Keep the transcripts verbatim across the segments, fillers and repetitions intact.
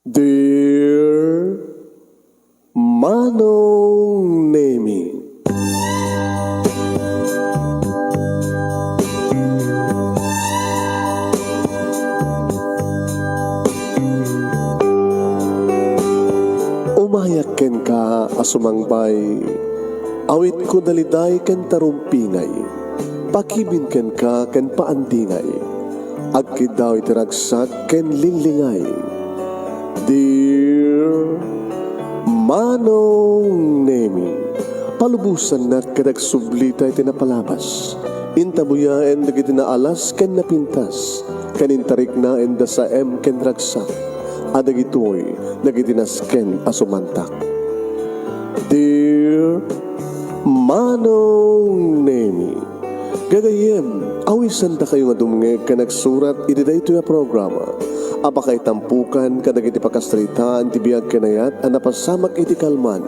Dear Manong Nemi. Umayak kenka a sumangbay, awitko daliday ken tarumpingay, pakibin kenka ken paandingay, agkiddaw iti ragsak ken linglingay. Dear Manong Nemi, palubosannak ket agsublita iti napalabas. Intabuyaen dagiti naalas ken napintas, ken intariknaen da saem ken ragsak, a dagitoy dagiti nasken a sumantak. Dear Manong Nemi, gagayyem, awisandakayo nga dumngeg ken agsurat iti daytoy a programa a pakaitampokan kadagiti pakasaritaan ti biag ken ayat a napasamak iti kalman,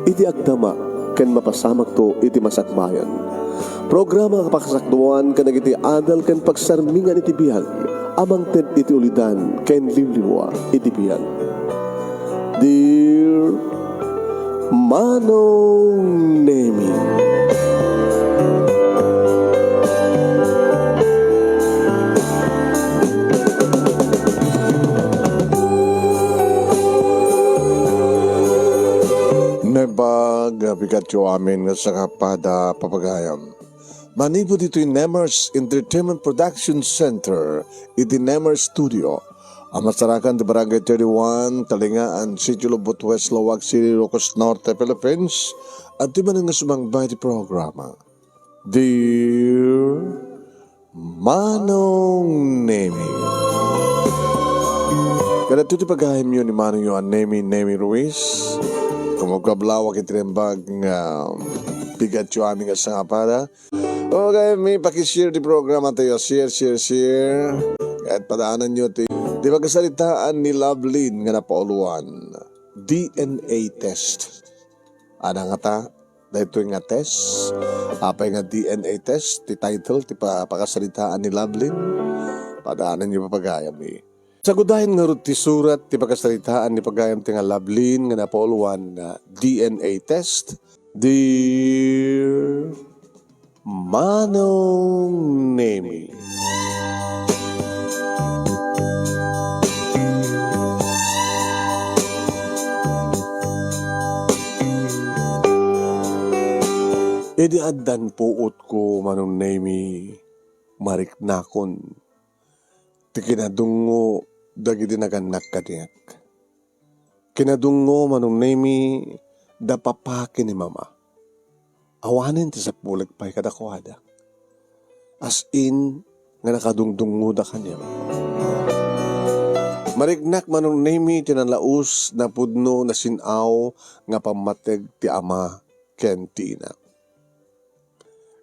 iti agdama, ken mapasamakto iti masakbayan. Programa a pakasakduan kadagiti adal ken pagsarmingan iti biag a mangted iti ulidan ken liwliwa iti biag. Dear Manong Nemi. Naimbag a bigatyo amin nga sangapad a papagayam. Manipud ditoy Nemers Entertainment Production Center iti Nemers Studio, a masarakan ti Barangay thirty-one, Talingaan, Sitio Lubot West, Laoag City, Ilocos Norte, Philippines, adda manen nga sumangbay ti programa. Dear Manong Nemi. Kadagitoy ti pagayamyo ni Manongyo a Nemi, Nemi Ruiz. Kumagkablawak iti naimbag nga bigatyo amin nga sangapad a. Okay, mi, paki-share ti programa tayo. Share, share, share. Ket padaananyo ti, ti pakasaritaan ni Lovelyn nga napauluan. D N A test. Adda ngata, daytoy nga test. Apay nga D N A test, ti title, ti pa-, pakasaritaan ni Lovelyn. Padaananyo, papagayam, eh. Sagudayen ngarud ti surat ti pakasaritaan ni pagayam ti nga Lovelyn nga napauluan nga D N A test. Dear Manong Nemi. Idi addan puotko, Manong Nemi, mariknakon ti kinadungngo dagiti nagannak kaniak. Kinadungngo, Manong Nemi, da papa ken ni mama. Awanen ti sapulek pay kadakuada. As in, nga nakadungdungngoda kaniak. Mariknak, Manong Nemi, ti nalaus, napudno, nasin-aw nga pammateg ti ama ken ti ina.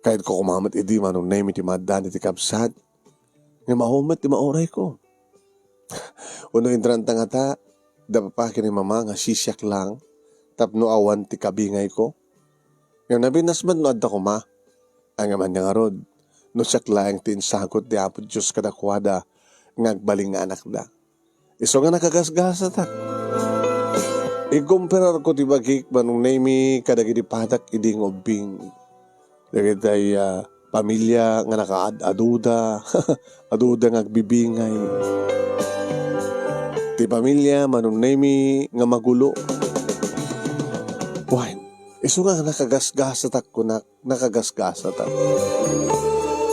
Kayatko koma met idi, Manong Nemi, ti maaddaan iti kabsat nga mao met ti maurayko. Wenno intranta ngata, da papa ken ni mama nga sisiak laeng tapno awan ti kabingayko. Ngem nabinas met no adda koma. Ngem ania ngarud, no siak laeng ti insagut ti Apo Dios kadakuada nga agbalin nga anakda. Isu nga nakagasgasatak. Igkompararko ti bagik, Manong Nemi, kadagiti padak idi nga ubbing. Dagitay, ah, pamilia nga nakaad-aduda, aduda nga agbibingay. Ti pamilia, Manong Nemi, nga magulo. Wen, isu nga nakagasgasatak kunak, nakagasgasatak.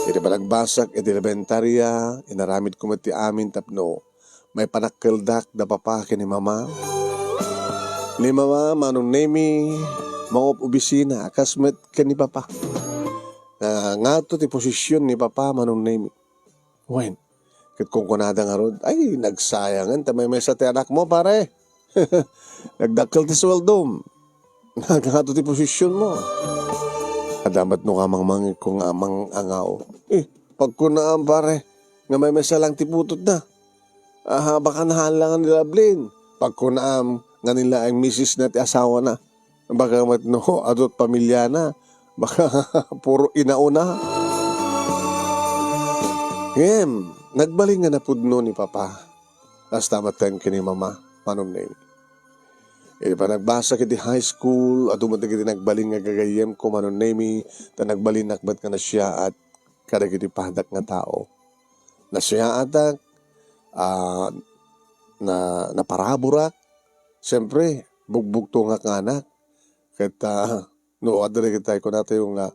Iti panagbasak iti elementaria, inaramidko met ti amin tapno maipanakkeldak da papa ken ni mama. Ni mama, Manong Nemi, mangob-obisina, a kas met ken ni papa. Ah, ngato ti posision ni papa, Manong Nemi. Wen, ket kunkunada ngarud, "Ay, nagsayangen ta maymaysa ti anakmo, pare. Nagdakkel ti suweldom. Ngato ti posisionmo." Adda met no kamangmangikko nga mang-angaw. Eh, pagkunaam, pare, nga maymaysa lang ti putotna. Aha, baka nahalangan ni Lovelyn. Pagkunaam nga ni laeng misisna ti asawana. Baka met no, adu ti pamiliana. Baka puro inaona. Ngem, nagbalin nga napudno ni Papa. Kasta met ken ni Mama. Manong Nemi. Idi panagbasak iti high school, adu met dagiti nagbalin nga gagayyemko, Manong Nemi, ta nagbalinnak met nga nasiaat kadagiti padak nga tao. Nasiaatak, ah, na-, naparaburak, siyempre, bugbugtongak nga anak. Ket, ah, no, adda dagiti kunatayo nga,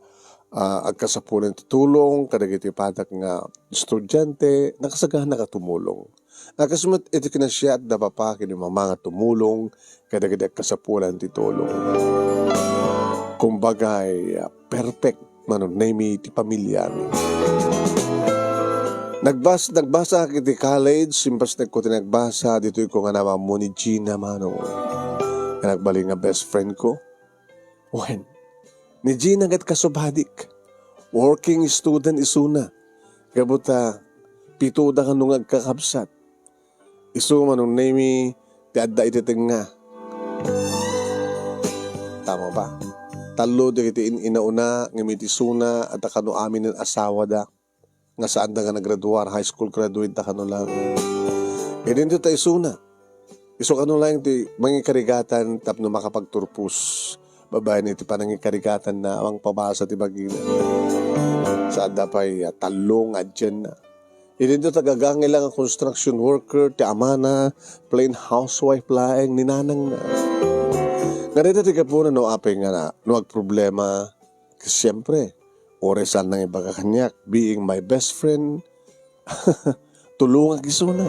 ah, agkasapulan ti tulong kadagiti padak nga estudiante, nakasagana a tumulong. Kas met iti kinasiaat da papa ken ni mama nga tumulong kadagiti agkasapulan ti tulong. Kumbaga, ah, perfect Manong Nemi ti pamiliami. Nagbas-, nagbasaak iti college, impasnekko ti nagbasa, ditoyko nga naammo ni Gina Manong. Nga nagbalin nga best friend ko. Wen, ni Gina ket kasubadik. Working student isuna. Gapu ta pitoda kano nga agkakabsat. Isu Manong Nemi ti adda iti tengnga. Tama ba? Tallo dagiti in-inauna ngem iti isuna adda kano aminen asawada nga saanda nga naggraduar, high school graduate da kano lang. Idinto ta isuna. Isu kano lang ti mangikarigatan tapno makapagturpos. Babaen iti panangikarigatan na, awan pabasa ti bagina. Saanda pay, ah, tallo nga adianna. Idinto ta gagangay lang a construction worker, ti amana, plain housewife laeng ni nanangna. Nga dayta ti gapuna no apay nga na, no agproblema, siempre, uray saan nangibaga kaniak, being my best friend, tulongak isuna.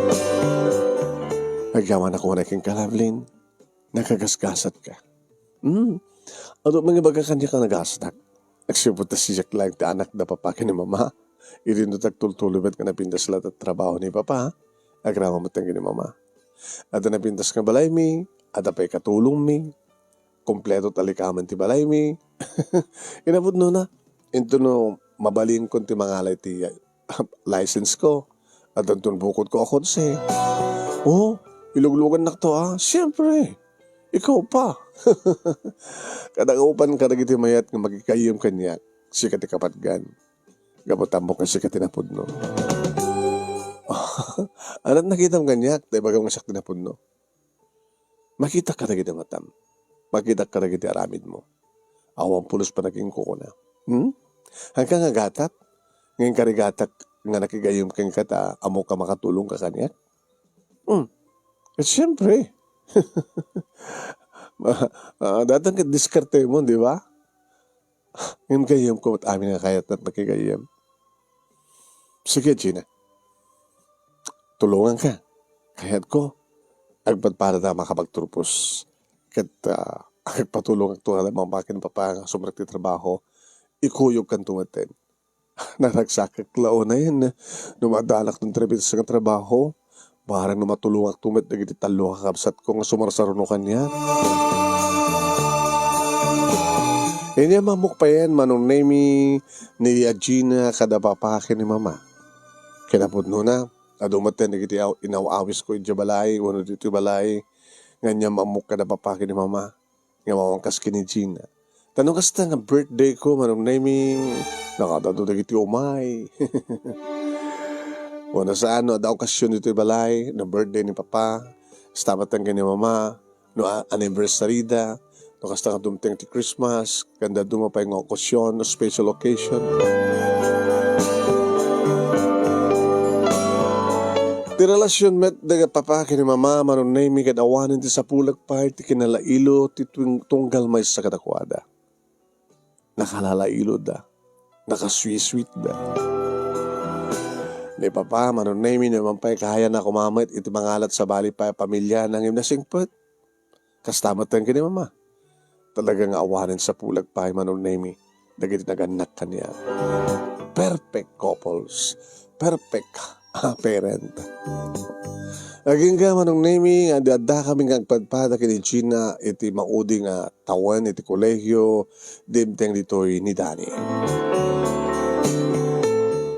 Agyamanak unay kenka, Lovelyn, nakagasgasatka. Hmm. Adu mangibaga kaniak a nagasdak. Agsipud ta siak laeng ti anak da papa ken ni mama. Idinto ta agtultuloy met nga napintas la ti trabaho ni papa. Agraman met ken ni mama. Adda napintas nga balaymi, adda pay katulongmi. Kompleto ti alikamen ti balaymi. Kinapudnona, intono mabalinkon ti mangalay ti license ko. Addanton bukodko a kotse. Oh, iluglugannakto, ah. Siempre. Ikaw pa. Kada kaupan kadagiti mayat nga makikayyem kaniak, sika ti kapatgan. Gapu ta ammok nga sika ti napudno. Ania ti nakitam kaniak, ta ibagam nga siak ti napudno. Makitak kadagiti matam. Makitak kadagiti aramidmo. Awan pulos panaginkukuna. Hmm? Haanka nga agatap? Nga inkarigatak nga nakigayyem kenka ta ammok a makatulongka kaniak? Hmm. Et siempre. Ma-, ah, datang ket diskartemo, di ba? Ngem gayyemko met amin nga kayatna ti makigayyem. Sige, Gina. Tulonganka. Kayatko, agpadpadata a makapagturpos. Ket, ah, agpatulongakto nga mama ken papa nga sumrek ti trabaho. Ikuyogkanto metten. Naragsakak la unayen no maaddanak ti entrevistas nga trabaho. Bareng no matulongakto met dagiti tallo a kakabsatko nga sumarsaruno kaniak. Inyam ammok payen, Manong Nemi, ni Gina kada papa ken ni mama. Kinapudnona, adu metten dagiti aw-, inaw-awisko idiay balay wenno ditoy balay nga inyam ammok kada papa ken ni mama. Nga mawan kas ken ni Gina. Ta no kasta nga birthday ko, Manong Nemi, nakadado dagiti umay. Wenno saan, no adda okasion ditoy balay, no birthday ni Papa, kasta met ken ni Mama, no a-, anniversary da, no kasta nga dumteng ti Christmas, ken dadduma pay nga okasion, no special occasion. Ti relasion met da papa ken ni mama, Manong Nemi, ket awanen ti sapulek pay ti kinalailo ti tuing-, tunggal maysa kadakuada. Nakalalailoda. Nakasweet-sweetda. Ni papa, Manong Nemi, no man pay kayana a kumamet iti mangalat sabali pay a pamiliana ngem nasingpet. Kasta met ken ni mama. Talaga nga awanen sapulek pay, Manong Nemi, dagiti nagannak kaniak. Perfect couples. Perfect, ah, parent. Agingga, Manong Nemi, nga adda-addakami nga agpadpada ken ni Gina iti maudi nga tawen iti kolegio, dimteng ditoy ni Dani.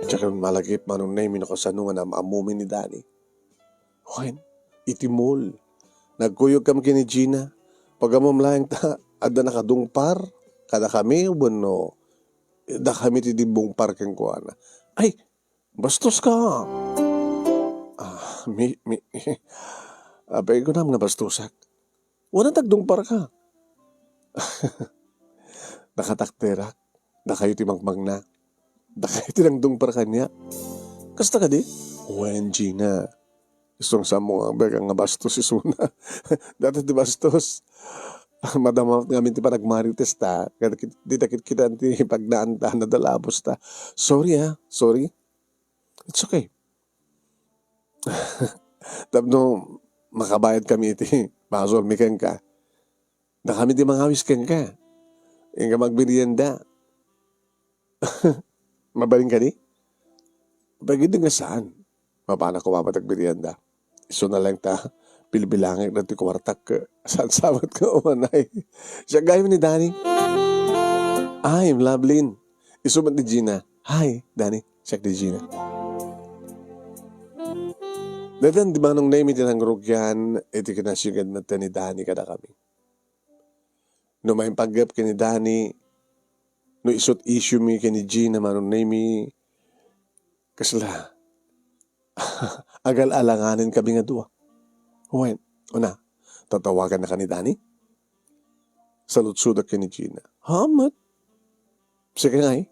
Diak malagip, Manong Nemi, no kasano nga naam-ammomi ni Dani. Wen, iti mall. Nagkuyogkami ken ni Gina. Pag-ammom laeng ta, adda nakadungpar kadakami wenno dakami ti dimbungpar kenkuana. Ay, bastoska. Ah, mi-, mi-, Apay, kunam nga bastosak. Wen, agdungparka. Nakatakderak. Dakayo ti mangmangna. Dakayo ti nangdungpar kaniak. Kasta kadi? Wen, Gina. Isu nga saanmo nga agbiag nga bastos isuna. Dayta ti bastos. Madama ngamin ti panagmarites ta. Kada kit-, dita kitkitaan ti pagnaanta, nadalabos ta. Sorry, ah. Sorry. It's okay. Tapno makabayad kami iti basolmi kenka. Dakami ti mangawis kenka. Inka magmerienda. Mabalin kadi? Pagideng nga saan. Mapanak koma met agmerienda. Isuna laeng ta bilbilangek dagiti kuartak. Saan sa met nga umanay. Siak gayam ni Danny. Ay, Lovelyn. Isu met ni Gina. Hi, Danny. Siak ni Gina. Daytan di Manong Nemi ti nangrugian iti kinasinged met ni Danny kadakami. No maipaggep ken ni Danny, no isut issue mi ken ni Gina, Manong Nemi, kasla, agal-alanganen kami nga dua. Wen, una, tatawagannaka ni Danny? Saludsodek ken ni Gina. Haan met. Sika ngay?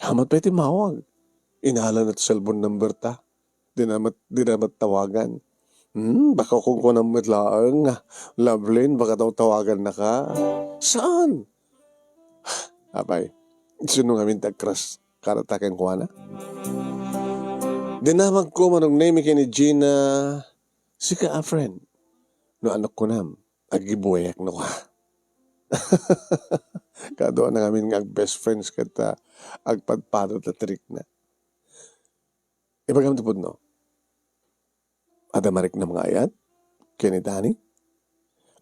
Haan met pay ti immawag. Inalana ti cellphone number ta. Dina met, dina met tawagan. Hmm, baka kunkunam met laeng nga, Lovelyn, baka tawtawagannaka. Saan? Apay, sino ngamin ti agkras karata kenkuana? Dinamagko, Manong Nemi, ken ni Gina, sika a friend. No ania kunam, agibuek no ka. Kaduana ngamin nga ag-best friends ket, ah, agpadpada ta trikna. Ibagam ti pudno. Adda mariknam nga ayat ken ni Danny?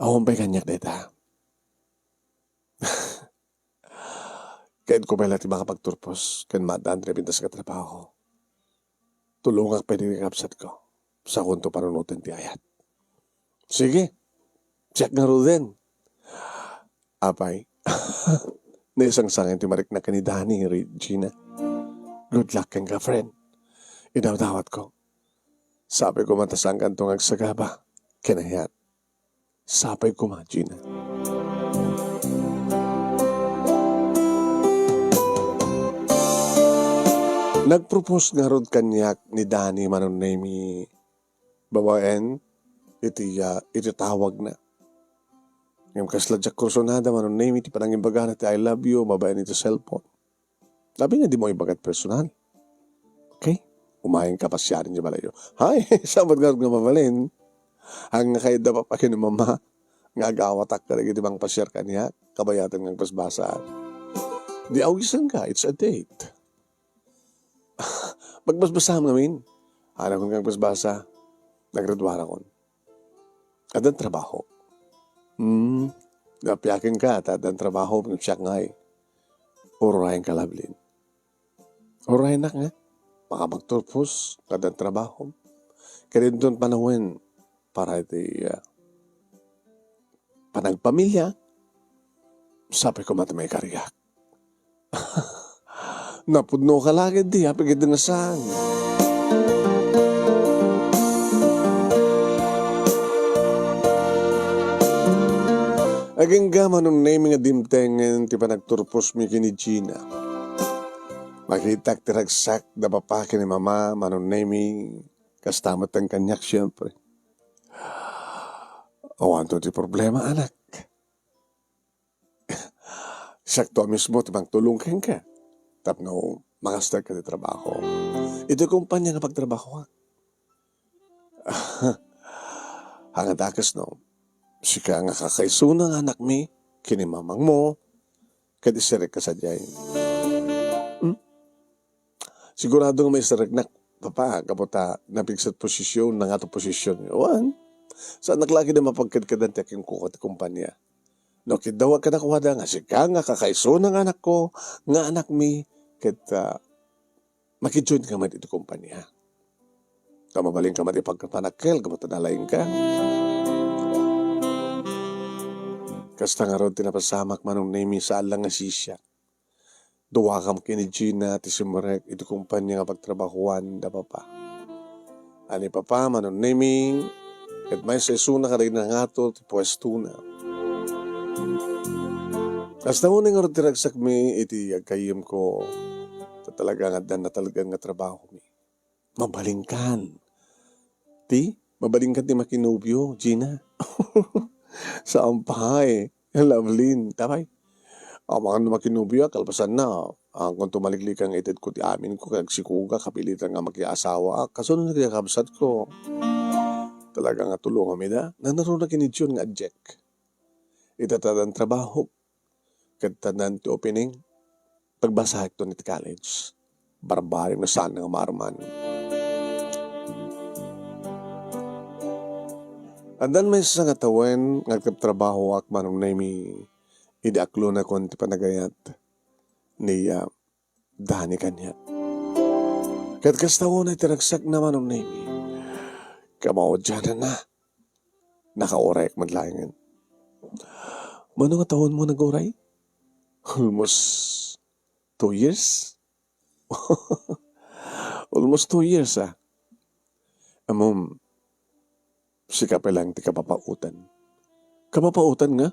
Awan pay kaniak dayta. Kayatko pay la ti makapagturpos ken maaddaan ti napintas nga trabaho. Tulongak pay dagiti kabsatko. Sakonto panunoten ti ayat. Sige. Siak ngaruden. Apay. Naisangsangen ti marikna ken ni Danny, Regina. Good luck kenka, friend. Idawdawatko. Sapay koma ta saankanto nga agsagaba ken ayat. Sapay koma, Gina. Nagpropose ngarud kaniak ni Danny, Manong Nemi, babaen iti, ah, iti tawagna. Ngem kasla diak kursunada, Manong Nemi, ti panangimbagana ti "I love you" babaen iti cellphone. Sabi nga, dimo ibagat personal. Okay? Umayen ka pasiaren di balayo. Hay, sabat nga nga mabalin. Ang nga kayat da papa ken ni mama, nga agawatak kadagiti mangpasiar kaniak, kabayatan nga agbasbasa. Di awisan ka, it's a date. Pagbasbasam ngamin, anak nga agbasbasa, nagradwarakon. Addan trabaho. Hmm, napiakin ka, ta addan trabaho, ngem siak ngay. Uray ka, Lovelyn. Uraynak nga, makapagturpos, addan trabaho. Ket inton panawen, para iti, ah, panagpamilya, sapay koma ti maikariak. Napudno ka la ketdi, apay ketdi nga saan. Agingga, Manong Nemi, nga dimtengen ti panagturposmi ken ni Gina. Makitak ti ragsak da papa ken ni mama, Manong Nemi, kasta met kaniak, siempre. Awanto ti problema, anak. Siakto a mismo ti mangtulong kenka tapno makasdakka ti trabaho iti kompania nga pagtrabahoak. Haan nga dakes no, sika nga kakaisuna nga anakmi ken ni mamangmo, ket iserekka sadiay. Hmm? Sigurado nga maisereknak, papa, gapu ta napigsa ti posisyon, nangato posisyon. Wen, saannak la ketdi mapagkedkedan ti akimkuko ti kompania. No, kiddawak kadakuada nga sika nga kakaisuna nga anakko, nga anakmi, ket, ah, makijoin ka met iti kompania. Ta mabalin ka met ipagpanakkel gapu ta nalaing ka. Kasta ngarud ti napasamak, Manong Nemi, saan la nga sisiak. Duakam ken ni Gina ti simrek iti kompania nga pagtrabahoan da papa. Ani papa, Manong Nemi, Ket maysa isuna kadagiti nangato ti puestona. Kasta unay ngarud ti ragsakmi iti aggayyemko, ta talaga nga adda natalegan nga trabahomi. Mabalinkan. Ti? Mabalinkan ti makinobio, Gina? Saan pay, Lovelyn. Tapay, amangan no makinobio, kalpasanna, angkon tumaliklikan nga itedko ti aminko, kag sikuga, kapilitan nga makiasawa, kasunod nga kabsatko. Talaga nga tulongam ida. Nanaruna kini June nga adjek. Ita tadan trabaho, ket tadan ti opening, pagbasahekto iti college. Barbarem no saan nga maarman. Addan maysa nga tawen nga agtrabtrabahoak, Manong Nemi, idi aklonakon ti panagayat ni, ah, Dani kaniak. Ket kasta unay ti ragsakna, Manong Nemi. Kamaudiananna. Nakaurayak met laengen. Mano nga tawenmo naguray? Almost two years? Almost two years, ah. Ammom, sika pay laeng ti kapapaotan. Kapapaotan nga?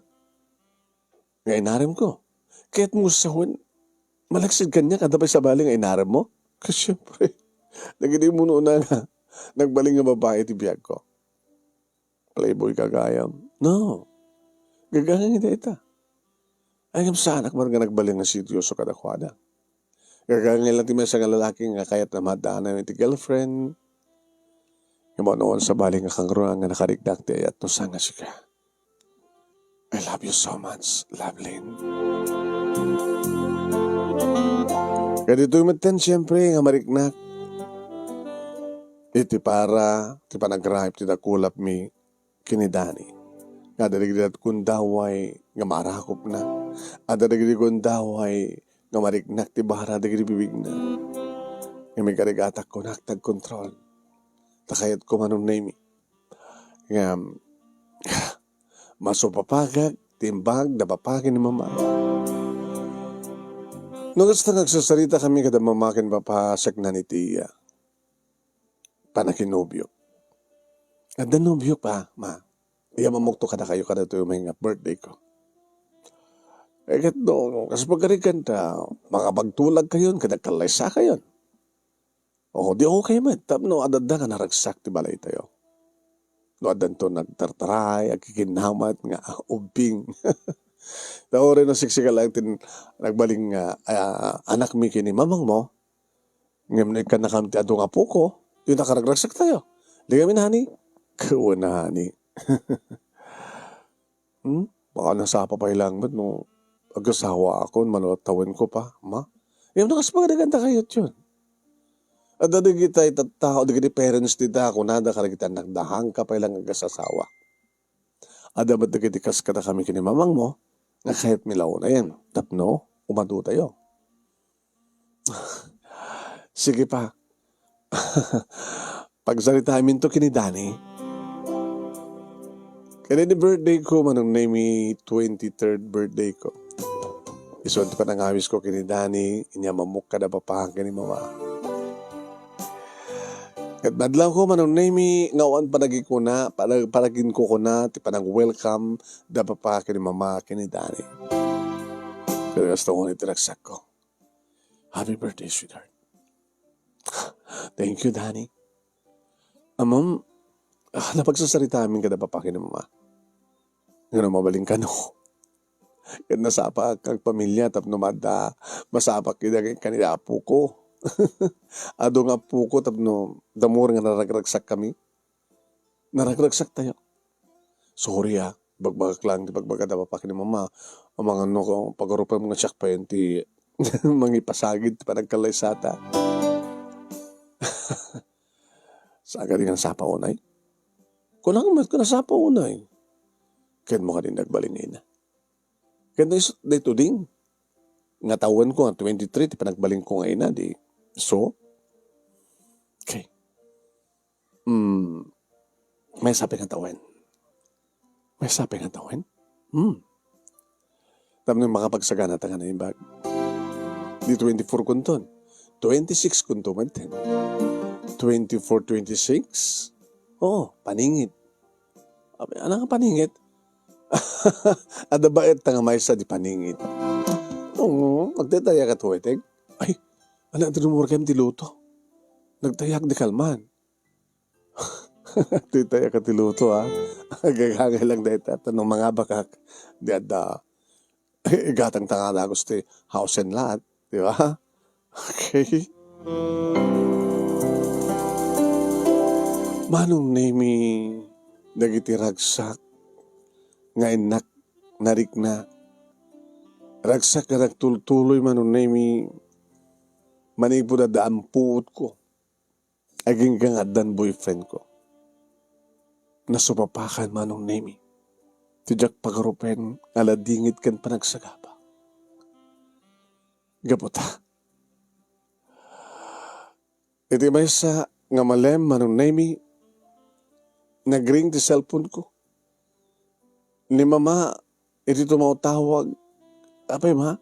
Nga inaremko. Kayatmo sawen, malaksid kaniak, adda pay sabali nga inaremmo? Ket siempre, dagiti umuna nga nagbalin nga babai ti biagko. Playboy gagayam? No. Gagangay dayta. Ay, ngem saanak man nga nagbalin nga seryoso kadakuada. Gagangay laeng ti maysa nga lalaki nga kayatna maaddaanna iti girlfriend. Ngem awan sabali nga kangrunaan nga nakariknak ti ayat no saan nga sika. I love you so much, Lovelyn. Kaditoy metten, siyempre, nga mariknak iti para ti panagraip ti dakulapmi ken ni Dani. Nga adda dagiti gundaway nga maarakupna. Adda dagiti gundaway nga mariknak ti bara dagiti bibigna. Nga migarigatak kunak ti agkontrol. Ta kayatko, Manong Nemi, nga masupapagak ti imbag da bapa ken ni mama. No kasta nga agsasarita kami kada mama ken papa, saknana iti, ah, panakinobio. Adda nobio pa, ma. Iya mamukto kadakayo kadatoy umay nga birthday ko. Eh, ket no, kas pagarigan ta, makapagtulag kayon, kada kallaysa kayon. O, di okay met, tapno adda nga naragsak ti balaytayo. No addanto nagtartaray, agkikinnamat nga, ah, ubbing. Ta uray no siksika laeng ti nagbalin nga, ah, anakmi ken ni mamangmo, ngem no ikkannakam ti adu nga apoko, di nakaragragsaktayo. Di kami, honey? Kawan, honey. Hmm? Baka nasapa pay laeng met no agasawaakon, mano tawenko pa, ma? Ngem no kas pagarigan ta kayat yon. Adda dagiti tattao, dagiti parents dita, kunada kadagiti annakda, "Haanka pay laeng agasasawa." Adda met dagiti kas kadakami ken ni mamangmo, nga kayatmi la unayen, tapno umadutayo. Sige pa. Pagsaritaminto ken ni Dani. Ken ni birthday ko, Manong Nemi, twenty-third birthday ko. Isu ti panangawisko ken ni Dani, inya mamukka da papa ken ni mama. Ket madlawko, Manong Nemi, nga awan panagikuna, panag-, panaginkukuna ti panag-welcome da papa ken ni mama ken ni Dani. Ket kasta unay ti ragsakko. Happy birthday, sweetheart. Thank you, Dani. Ammom, ah, napagsasarita amin kada papa ken ni mama. Ngano mabalin kano? Ket nasapaak nga agpamilya tapno madda, masapak ida ken ni apoko. Adu nga apoko tapno the more nga naragragsak kami. Naragragsak tayo. Sorry, ah. Bagbagak lang ti pagbaga da papa ken ni mama. Amangan no, pagarupan nga siak pay ti mangipasagid ti panagkallaysata. Saan kadi nga nasapa unay? Kunam met nga nasapa unay. Ken mo kadi nagbalin nga ina. Ken no isu dayto ding nga tawenko nga twenty-three ti panagbalinko nga ina, di. So, okay. Hmm. Maysa pay nga tawen. Maysa pay nga tawen? Hmm. Tapno makapagsagana ta nga naimbag. Di twenty-four kunton. Twenty-six kunto man ten. Twenty-four, twenty-six. Oo, paningit. Apay, ania nga paningit? Adda baet ta nga maysa di paningit. Oo, agtaytay a ket uwiteg. Ay, ania ti rumurgem ti luto? Nagtayak di kalman. Agtaytay a ket ti luto, ha? Agagangay lang dayta, ta no mangabakak, di adda. Igatang ta nga dagus ti house and lot, di ba? Okay. Manong Nemi, dagiti ragsak nga innak narikna. Ragsak nga nagtultuloy, Manong Nemi, manipud adda ampuotko. Agingga nga addan boyfriend ko. Nasupapakan, Manong Nemi, ti diak pagarupen nga ladingit ken panagsagaba. Gapu ta, iti maysa nga malem, Manong Nemi, nagring ti cellphone ko. Ni Mama, iti tumawtawag, "Apay, Ma?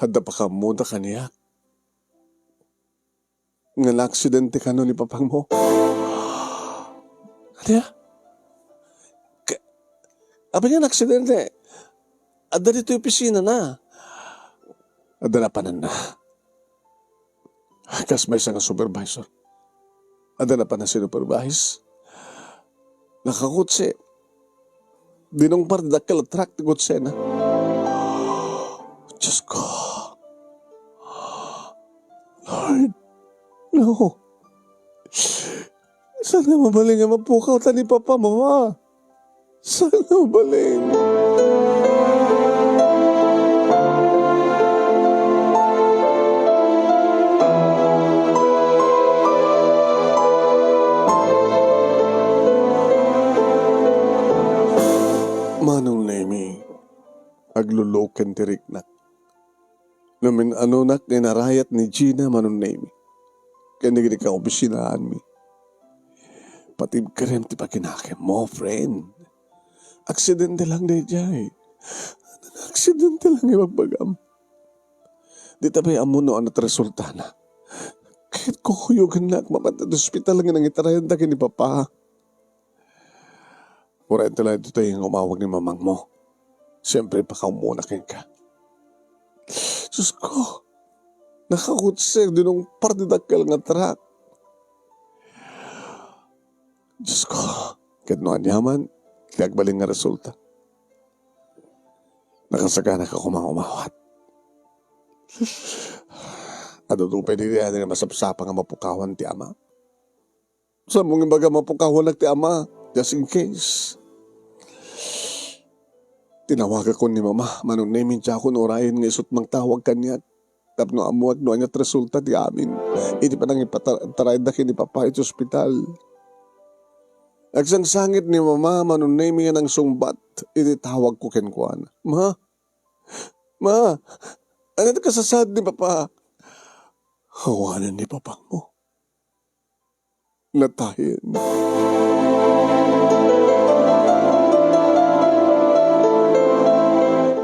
Adda pakaammoda kaniak." Nga naaksidente kano ni papangmo? Ania? Ka-, apay nga naaksidente? Adda ditoy opisinana. Adda napananna. Kas maysa nga supervisor. Adda napanna sinupervise. Nakakutse. Dinungpar ti dakkel a truck ti kutsena. Diyos ko. Lord. No. Saan nga mabalin nga mapukaw ta ni Papa, Mama? Saan nga mabalin? Manong Nemi, agluluken ti riknak. Namin-anonak nga inarayat ni Gina, Manong Nemi, ken dagiti kaopisinaanmi. Patibkerem ti pakinakemmo, friend. Aksidente lang daydiay. Aksidente lang ibagbagam. Dita pay ammo no ania ti resultana. Ket kukuyogennak mapan ti ospital nga nangitarayanda ken ni Papa. Uray iti lang ditoy nga umawag ni mamangmo. Siyempre, pakaammonak kenka. Diyos ko, nakakutse, dinungpar ti dakkel nga truck. Diyos ko, ket no aniaman ti agbalin nga resulta. Nakasaganak a koma nga umawat. Adu pay daydiay nga masapsapa nga mapukawan ti ama. Saan mo nga ibaga mapukawanak ti ama, just in case? Tinawagakon ni Mama, Manong Nemi, diakon urayen nga isut' mangtawag kaniak tapno ammoak no ania ti resulta ti amin iti panangipatarayda ken ni Papa iti ospital. Agsangsangit ni Mama, Manong Nemi, nga nangsungbat iti tawagko kenkuana. "Ma? Ma? Ania ti kasasaad ni Papa?" "Awanen ni Papangmo. Natayen."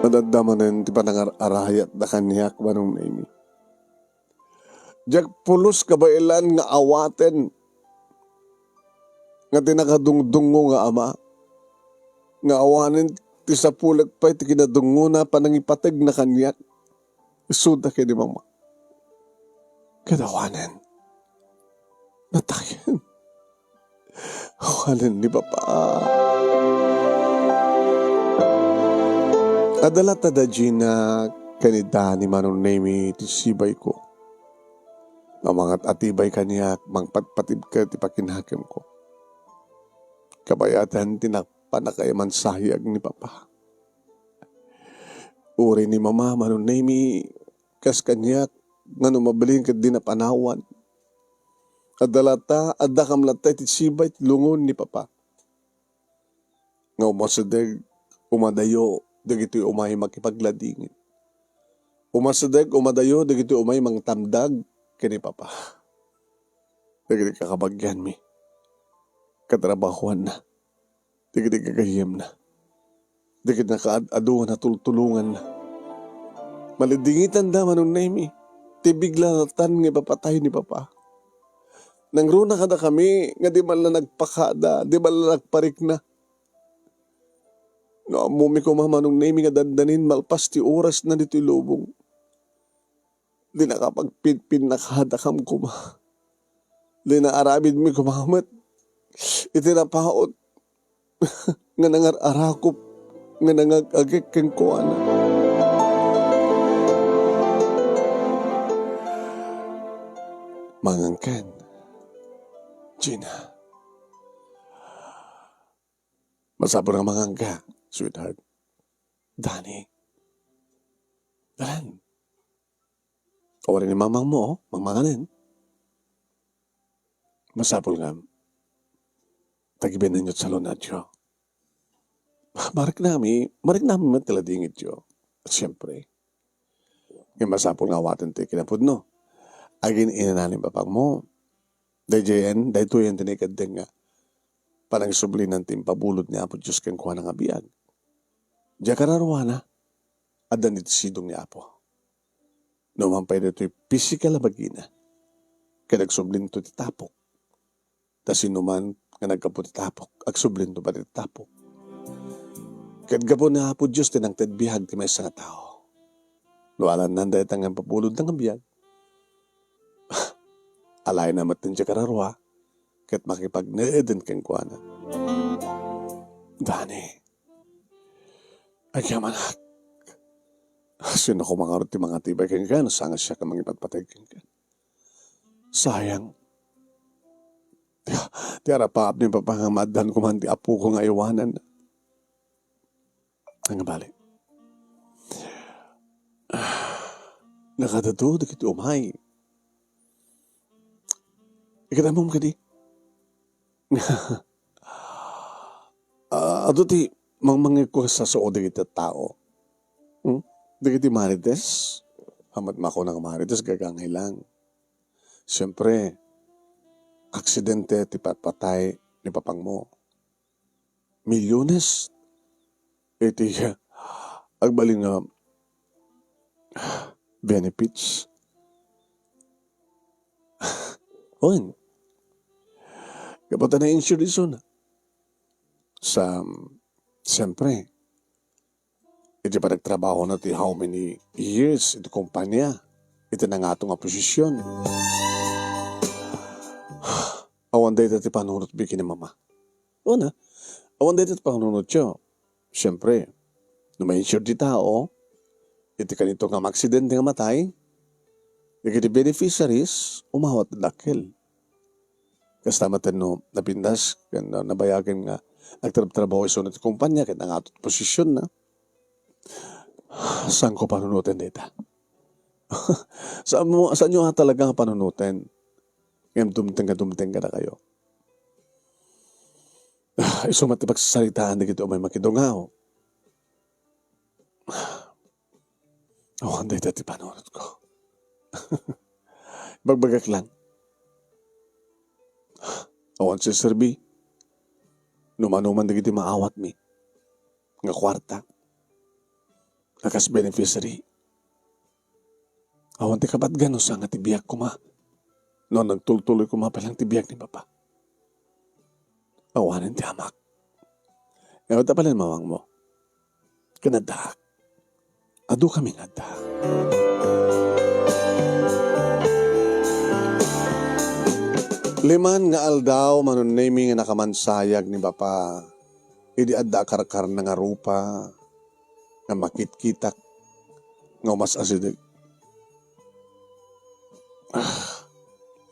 Ad-adda manen ti panangar-arayatda kaniak, Manong Nemi. Diak pulos kabaelan nga awaten nga ti nakadungdungngo nga ama, nga awanen ti sapulek pay ti kinadungngona panangipategna kaniak. Isuda ken ni Mama. Ket awanen. Natayen. Awanen ni Papa. Adda latta da Gina ken ni Dani, Manong Nemi, ti sibayko. Nga mangat-atibay kaniak, mangpatpatibker ti pakinakemko. Kabayatan ti nak-, panakaimansayag ni Papa. Uray ni Mama, Manong Nemi, kas kaniak, nga no mabalin ket dina panawan. Adda latta, addakam latta iti sibay ti lungon ni Papa. Nga umasideg, umadayo dagiti umay makipagladingit. Umasideg, umadayo dagiti umay mangtamdag ken ni Papa. Dagiti kakabagianmi, katrabahoanna, dagiti gagayyemna, dagiti nakaad-adu a natultulonganna. Malidingitanda, Manong Nemi, ti bigla latan nga ipapatay ni Papa. Nangruna kadakami nga di man la nagpakada, di man la nagparikna. No ammomi koma, Manong Nemi, nga dandanin malpas ti orasna ditoy lubong, di nakapagpinpinna kadakam koma. Di naaramidmi koma met iti napaut nga nangar-arakop nga nangag-agek kenkuana. Mangngegka, Gina. Masapul nga mangngegka, sweetheart. Dani. Dalan. Awan ni mamangmo, oh, mangmanganen. Masapul nga tagibianenyo ti salunatyo. Mariknami, mariknami met ti ladingityo. At siyempre, nga masapul nga awaten ti kinapudno. Agin-inana ni papangmo, daydiayen, daytoyen ti naikeddeng nga panangsublinan ti impabulod ni Apo Dios kenkuana nga biag. Diay kararuana, adda ni ti sidong ni Apo. No man pay daytoy pisikal a bagina, ket agsublinto ti tapok. Ta sinuman nga naggapu ti tapok, agsublinto pay ti tapok. Ket gapu ni Apo Dios ti nangted biag ti maysa nga tao. No alanna dayta nga impabulodna nga biag, alayna met ti kararua, ket makipagneeden kenkuana. Dani, agyamanak. Sino koma ngarud ti mangatibay kenka no saan nga siak nga mangipatpateg kenka? Sayang. Ti, ti arapaap ni Papa nga maaddan koma ti apoko nga aywanan. Nga bali. Nakadado dagiti umay. Ikatammom kadi? Ah, adu ti mangmangngegko a sasao dagiti tao. Hmm? Dagiti marites, amat makuna nga marites, gagangay lang. Siyempre, aksidente ti patpatay ni papangmo. Milyones iti agbalin nga benefits. Wen, gapu ta na-insure isu na. Sa, siyempre, iti panagtrabahona ti how many years iti kompania, iti nangato nga posisyon. Awan dayta ti panunotmi ken ni Mama. Una, awan dayta ti panunotyo. Siyempre, no ma-insure ti tao, iti kanito nga maaksidente nga matay, dagiti beneficiaries, umawat dakkel. Kasta met no napintas ken nabayagen nga agtrabtrabaho isuna ti kompania ket nangato ti posisionna. Saanko panunoten dayta? Saanmo, saanyo a talaga nga panunoten? Ngem dumteng nga dumteng kadakayo. Isu met ti pagsasaritaan dagiti umay makidungaw. Awan dayta ti panunotko. Ibagbagak lang. Awan serserbi no manoman dagiti maawatmi nga kuarta a kas beneficiary. Awan ti kabatgan no saan nga ti biag koma. No nagtultuloy koma pay lang ti biag ni Papa. Awanen ti amak. Nga ita pay lang mamangmo. Ken addaak. Adu kami nga adda. Liman nga aldaw, Manong Nemi, nga nakamansayag ni Papa idi adda a karkarna nga rupa nga makitkitak nga umas-asideg. Ah,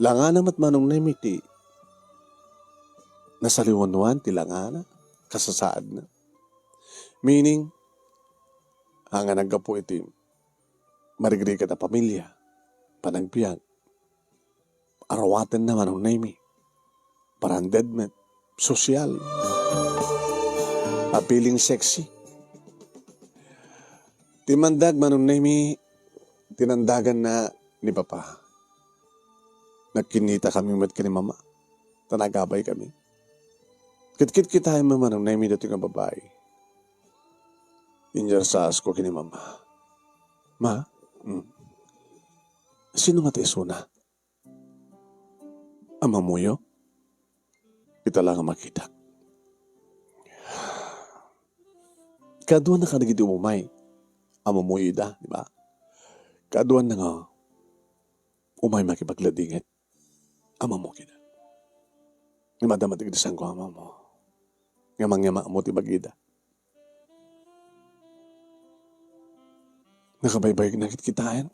langana met, Manong Nemi, ti nasaliwenwan ti langana, kasasaadna. Meaning, haan nga naggapu iti marigrigat a pamilia, panagbiag, arawatenna, Manong Nemi, branded met, sosyal, appealing, sexy. Ti mandag, Manong Nemi, tinandaganna ni Papa. Nagkinnita kami met ken ni Mama, ta nagabay kami. Kitkit kitaem, Manong Nemi, daytoy nga babai. Inyarsasko ken ni Mama. Ma, mm, sino nga ti isuna? a mamuyo, ita la nga makitak. Kaaduanna kadagiti umay a mamuyo ida, di ba? Kaaduanna nga umay makipagladingit a mamuyo ida. Nga madama ti sangoanmo nga mangyamamo ti bagida. Nakabaybayagna ket kitaen.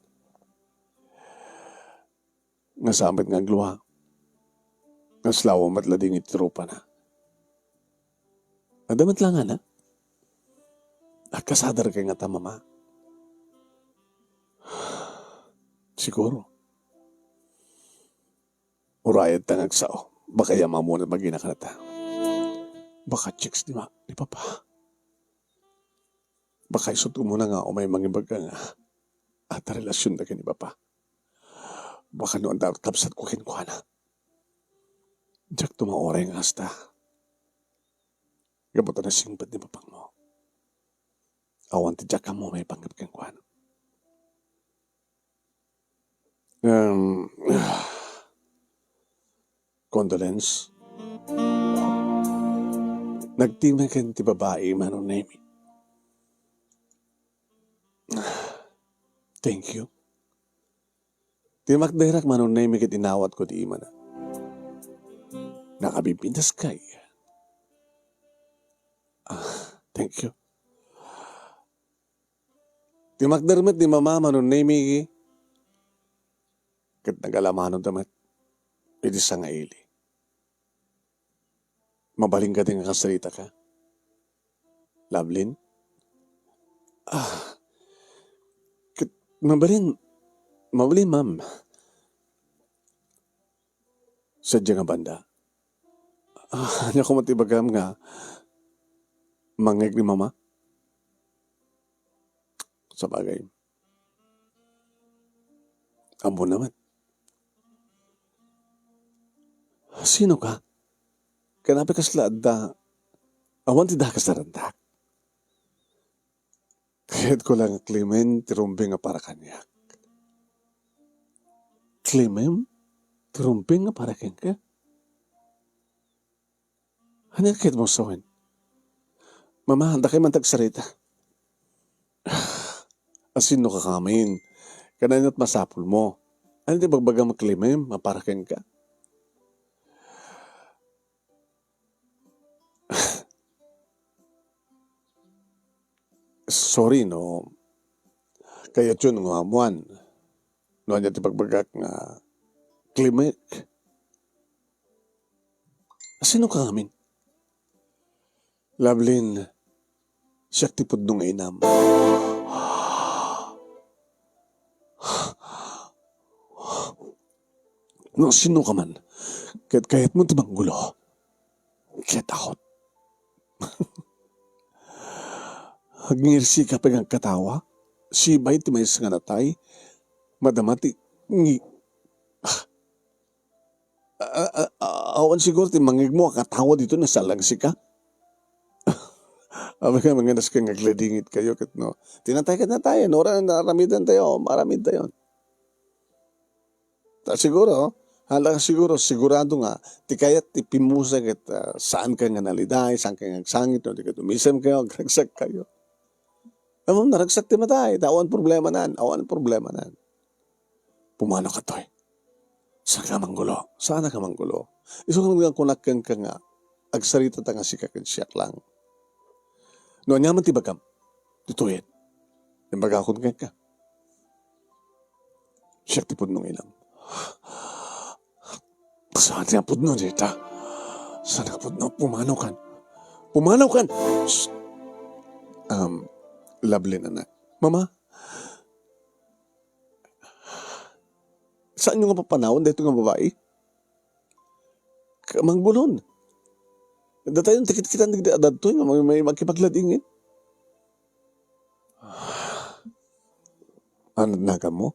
Nga saan met nga agluwa. Nga slawa met ladingit ti rupana. Adda met langana. Agkasadar kay nga ta, Mama. Siguro. Urayad ta nga agsao. Baka yam ammo na bagina kanata. Baka chicks ni ma-, ni Papa. Baka isut' umuna nga umay mangibaga nga adda relasyon da ken ni Papa. Baka no adda kabsat ko kenkuana. Diak to mauray nga kasta. Gapu ta nasingpet ni Papangmo. Awan ti diak ammo maipanggep kenkuana. Um, condolence. Nagtimay ken ti babai, Manong Nemi. Thank you. Ti makderak, Manong Nemi, ket inawatko ti imana. Nakabibintas kay. Ah, thank you. Ti makder met ni Mama, Manong Nemi, ket nagalamanonta met iti sangaili. Mabalin kadi nga agsaritaka, Lovelyn? Ah, ket mabalin, mabalin, ma'am. Sadiay nga banda. Ah, ania koma ti ibagam nga mangngeg ni Mama? Sabagay. Ammona met. Sino ka? Ken apay kasla adda? Awan ti dakes a randak. Kayatko la nga Clement ti rumbeng a para kaniak. Clement ti rumbeng a para kenka? Ania ti kayatmo sawen? Mama, dakay man ti agsarita. Asino ka ngamin? Ken ania ti masapulmo? Ania ti ibagbagam a Clement a para kenka? Sorry no kayatyon nga ammoan no ania ti ibagbagak nga Clement. Asino ka ngamin? Lovelyn, siak ti pudno nga inam. No sino ka man, ket kayatmo ti manggulo, get out. Agngirsi ka pay nga agkatawa, sibay ti maysa nga natay, madama ti ngi-, A-, a-, a-, awan siguro ti mangngegmo a katawa ditoy, nasallag sika. Apay nga manganas ka nga agladingit kayo ket no. Ti natay ket natay, no, ra-, aramidan tayo, aramid tayo. Ta siguro, hala siguro, sigurado nga, ti kayat ti pimmusa ket, ah, saan ka nga naliday, saan ka nga agsangit, no, di ka tumisem kayo, agragsak kayo. Ammom, naragsak ti matay, ta awan problema nan, awan problema nan. Pumano katoy? Saan ka manggulo? Saan ka manggulo? Isu nga kunak kenka nga, agsarita ta nga sika ken siak lang. No ania man ti ibagam, ditoyen. Imbagakon kenka. Siak ti pudno nga inam. Saan ti pudno dita? Saan ka pudno? Pumano kan? Pumano kan? Shh! Um, Lovelyn, anak. Mama, saanyo nga papanawan daytoy nga babai? Ka-, manggulon. Datayon ti kitkitan dagiti adda ditoy nga may, may makipagladingit. Ano naganmo?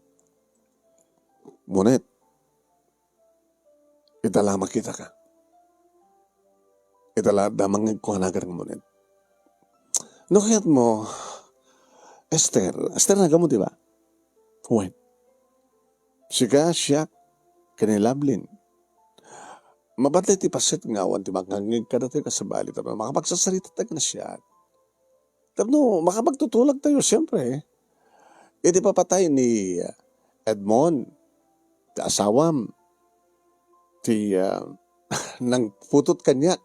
Munet. Ita la makitaka. Ita la adda mangngegko a naganmo, munet. No kayatmo, Esther, Esther naganmo, di ba? Wen. Sika, siak, ken ni Lovelyn. Mabalin ti paset nga awan ti mangngeg kadatayo kasabali tapno makapagsasaritatayo ken siak. Tapno makapagtutulagtayo, siempre. Iti papatay ni Edmond, ti asawam, ti, ah, nangputot kaniak.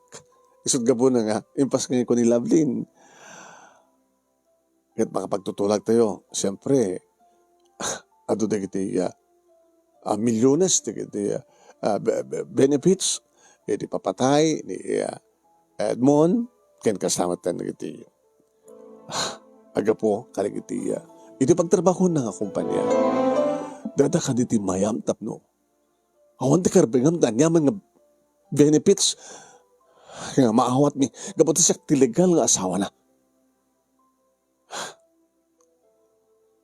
Isut' gapuna nga, impas ngayon ko ni Lovelyn. Ket makapagtutulagtayo, siempre, adu dagiti, ah, ah, milyones dagiti, ah, ah, be-, be-, benefits iti papatay ni, ah, Edmond, ken kasta met dagiti, ah, aggapu kadagiti, ah, iti pagtrabahoanna nga kompania. Dada kaditi mayam tapno awan ti karbengam ti aniaman nga benefits nga maawatmi gapu ta siak ti legal nga asawana.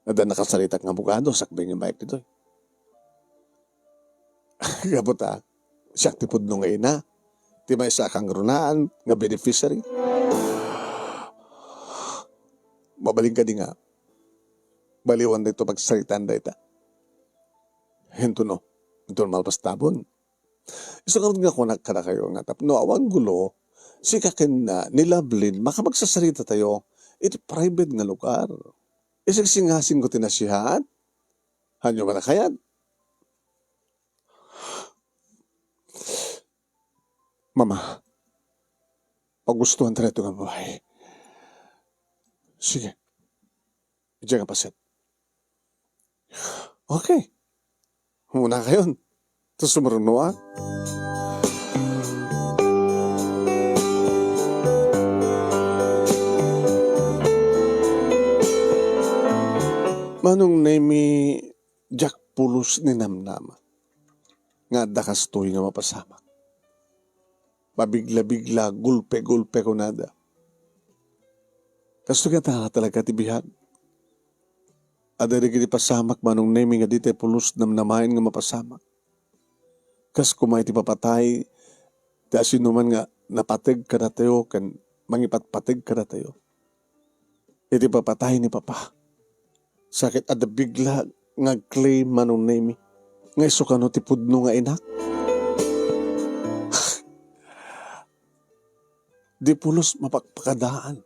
Adda nakasaritak nga abogado sakbay nga imbag ditoy. Gapu ta, siak ti pudno nga ina, ti maysa a kangrunaan nga beneficiary. Mabalin kadi nga, baliwan daytoy pagsaritaan dayta. Intono, intono malpas tabon. Isu nga kunak kadakayo nga tapno awan gulo, sika ken, ah, ni Lovelyn, makapagsasaritatayo iti private nga lugar. Isigsingasingko ti nasihat. Hanyo man a kayat. Mama, pagustuhan ta daytoy nga babai. Sige. Idiay nga paset. Okay. Umuna kayon. Ta sumurno a. Manong Nemi, diak pulos ni namnama nga adda kastoy nga mapasamak. Mabigla-bigla, gulpe-gulpe kunada. Kastoy nga talaga ti biag. Adda dagiti pasamak, Manong Nemi, nga ditay pulos namnamaen nga mapasamak. Kas koma iti papatay, ti asinoman nga napateg kadatayo ken mangipatpateg kadatayo. Iti papatay ni Papa, sakit adda bigla nga agclaim, Manong Nemi, nga isu kano ti pudno nga inak. Di pulos mapakpakadaan.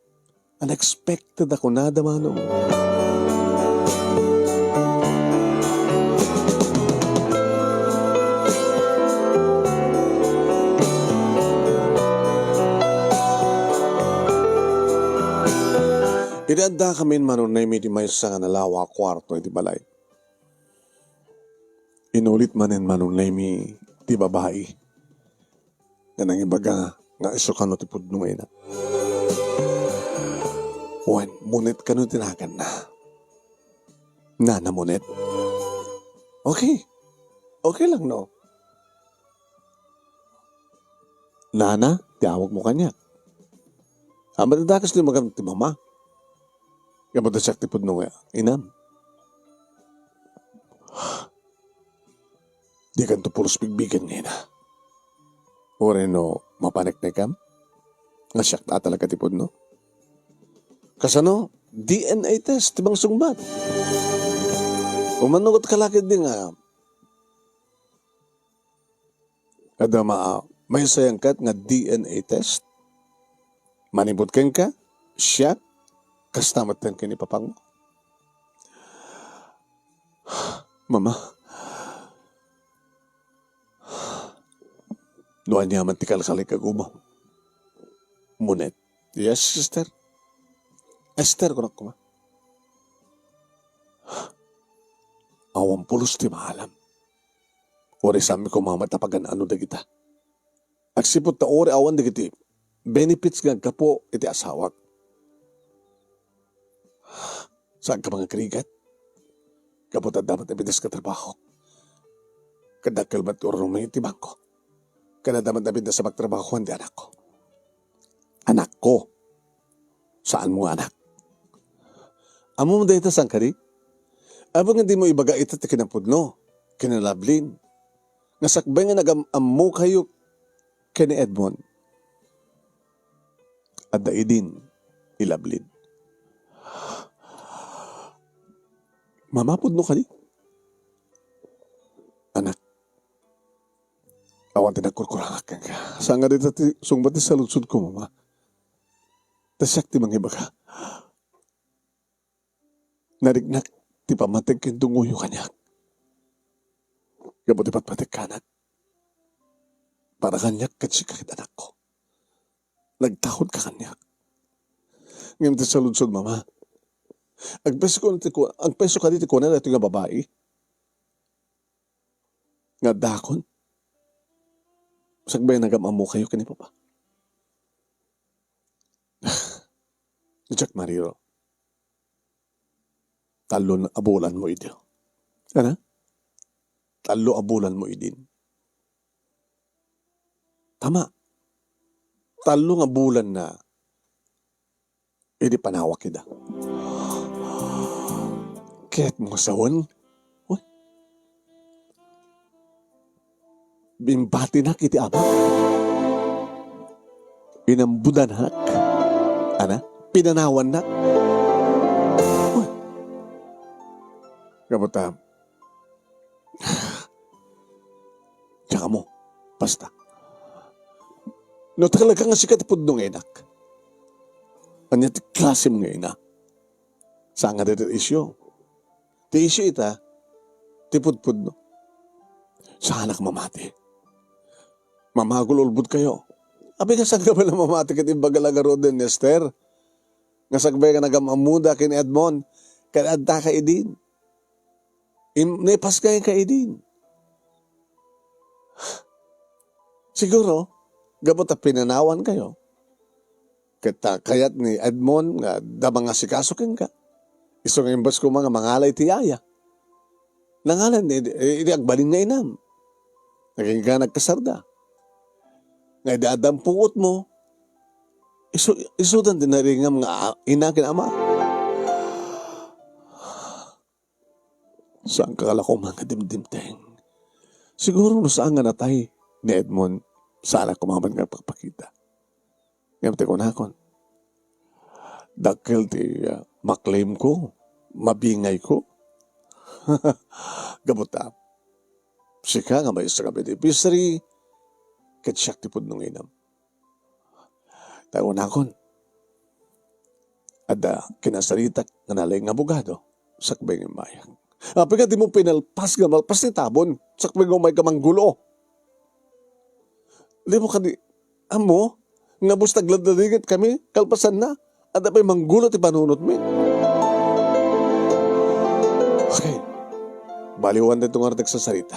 Unexpected a kunada, Manong. Idi addakamin, Manong Nemi, iti maysa nga nalawa a kuarto iti balay, inulit manen, Manong Nemi, ti babai nga nangibaga nga isu kano ti pudno nga ina. Wen, Monet kano ti naganna. Nana Monet. Okay. Okay lang, no? Nana, ti awagmo kaniak. Amat dakas ti magam ti mama. Gapu ta siak ti pudno nga inam. Dikanto pulos bigbigen nga ina. Uray no mapaneknekam nga siak a talaga ti pudno. Kasano? D N A test ti mangsungbat. Umano ket kalakid di nga adda ma-, maysayan ket nga D N A test. Manipud kenka, siak, kasta met ken ni papangmo. Mama, no aniaman ti kalkalikaguma. Monet. Yes, sister. Esther, kunak koma. Awan pulos ti maalam. Uray saanmi koma met a pagan-ano dagita. Agsipud ta uray awan dagiti benefits nga aggapu iti asawak. Saanka mangagrigat? Gapu ta adda met a bidas nga trabaho. Ket dakkel met ti urrumi iti bangko. Ket adda met a bidas a pagtrabahoan ti anakko. Anakko. Saanmo nga anak. Ammom dayta, saan kadi? Apay nga dimo ibaga ita ti kinapudno ken ni Lovelyn nga sakbay nga nagam-ammokayo ken ni Edmond? Adda idin ni Lovelyn. Mama, pudno kadi? Anak, Awan ti nagkurkurangak kenka. Saan nga dita ti sungbat ti saludsodko, Mama. Ta siak ti mangibaga. Nariknak ti pammateg ken dungoyo kaniak. Gapu ti patpategkanak. Para kaniak ket sika ket anakko. Nagtaudka kaniak. Ngem ti saludsod, Mama, agpayso kadi ti ku-, agpayso kadi ti kuna daytoy nga babai nga addakon? Sakbay nagam-ammokayo ken ni Papa. Jack Mariro. Tallo a bulanmo idi. Ana? Tallo a bulanmo idin. Tama. Tallo nga bulanna idi panawak ida. Ket mo sawen? Uy. Bimbatinak iti ama. Inambudanak. Ana? Pinanawannak. Uy. Gapu ta, diak ammo. Basta. No talaga nga sika ti pudno nga inak, ania ti klasem nga ina? Saan nga dayta ti isyu? Ti isyu ita, ti pudpudno. Saanak mamati. Mamagul-ulbodkayo. Apay nga saan nga pala mamati ket imbaga la ngaruden ni Esther? Nga sakbay nga nagam-ammoda ken Edmond, ket addaka idin. Im-, naipaskayka idin. Siguro, gapu ta pinanawankayo, ket ta kayat ni Edmond nga adda mangasikaso kenka. Isu nga imbes koma nga mangala iti yaya. Nangalan idi, idi agbalin nga inam. Nagingga nagkasarda. Nga idi adda puot mo, isu-, isudan ti naringam nga a-, ina ken ama. Saan ka la koma nga dimdimteng? Siguro no saan nga natay ni Edmond, saan a koma met nga agpakpakita. Ngem ti kunakon, dakkel ti, ah, ma-claim ko, mabingay ko. Gapu ta, sika nga maestra nga beneficiary, ket siak ti pudno nga inam. Ta kunakon, adda kinasaritak nga nalaing nga abogado, sakbay nga immayak. Apay nga dimo pinalpas nga malpas ti tabon, sakbay nga umayka manggulo? Dimo kadi ammo nga basta agladladingit kami, kalpasanna, adda pay manggulo ti panunotmi? Okay. Baliwan daytoy nga agsasarita.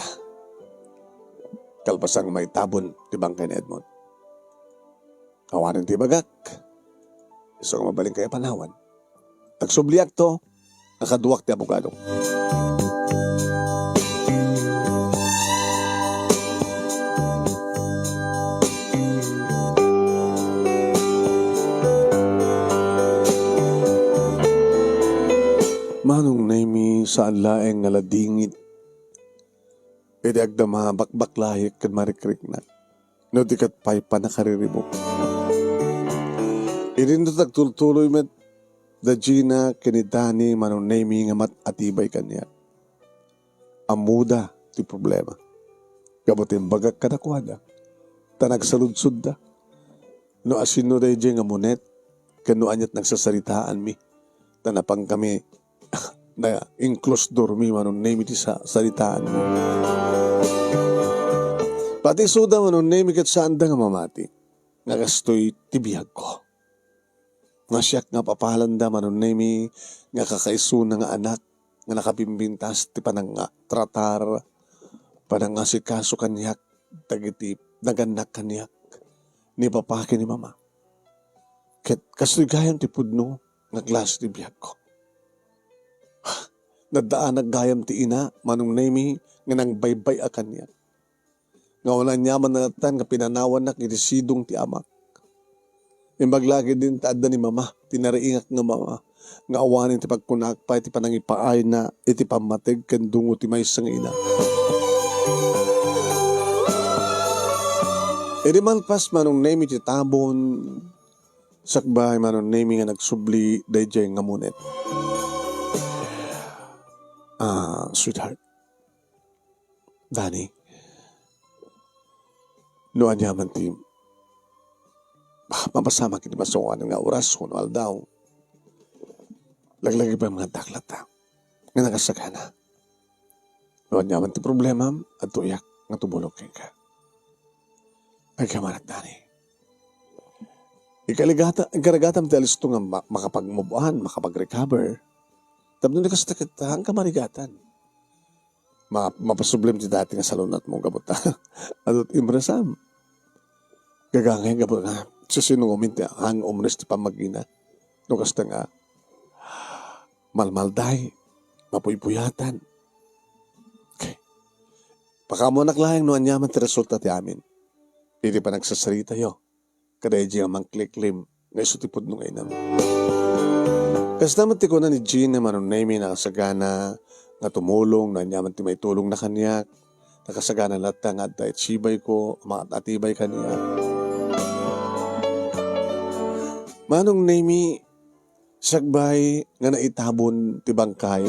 Kalpasan nga maitabon ti bangkay ni Edmond. Awanen ti ibagak. Isu nga mabalinkayo a panawan. Agsubliakto, nakaduak ti abogado. Manong Nemy, saan laeng nga ladingit idi agdama bakbaklahik ken marikriknak, no di ket pay pannakariribuk. Idi no agtultuloy met da Gina ken ni Danny, Manong Nemy, nga mat-atibay kaniak. Ammoda ti problema. Gapu ta imbagak kadakuada, ta nagsaludsodda no asino daydiay nga munet, ken no aniat nagsasaritaanmi. Ta napankami na-enclosed door mi, Manong Nemy, ti sa-, saritaanmi. Pati isuda, Manong Nemy, ket saanda nga mamati nga kastoy ti biagko. Nga siak nga papalanda, Manong Nemy, nga kakaisuna nga anak nga nakabimbintas ti panangatratar, panangasikaso kaniak dagiti nagannak kaniak ni papa ken ni mama. Ket kastoy gayam ti pudno nga klase ti biagko. Naddaanak gayam ti ina, Manong Nemy, nga nangbaybay-a kaniak. Nga awan aniaman a nattan nga pinanawannak iti sidong ti amak. Imbag la ketdin ta adda ni mama, ti nariingak nga mama, nga awanen ti pagkunaak pay ti panangipaayna iti pammateg ken dungo ti maysa nga ina. Idi malpas, Manong Nemy, ti tabon, sakbay, Manong Nemy, nga nagsubli daydiay nga munet. Ah, sweetheart. Danny, No ania man ti mapasamak iti masangoanan nga oras wenno aldaw, laglagipen nga addak latta nga nakasagana. No ania man ti problemam, adtoyak nga tumulong kenka. Agyamanak, Dani. Ikaligata-, ikaragatam ti alisto nga ma-, makapag-move on, makapag-recover. Tapno ni kasta ket, haanka marigatan. Ma-, mapasublem ti dati nga salunatmo gapu ta adu ti imrasam. Gagangay gapu nga sisino ngamin ti haangan nga umres ti pammagina. No kasta nga malmalday, mapuypuyatan. Okay. Pakaammoanak laeng no ania man ti resulta ti amin iti panagsarsaritayo kadaydi nga mangkliklim nga isu ti pudno nga inam. Kasta met ti kuna ni Jean a Manong Nemy, nakasagana nga tumulong no ania man ti maitulongna kaniak. Nakasagana latta nga adda iti sibayko, makaatibay kaniak. Manong Nemy, sakbay nga naitabon ti bangkay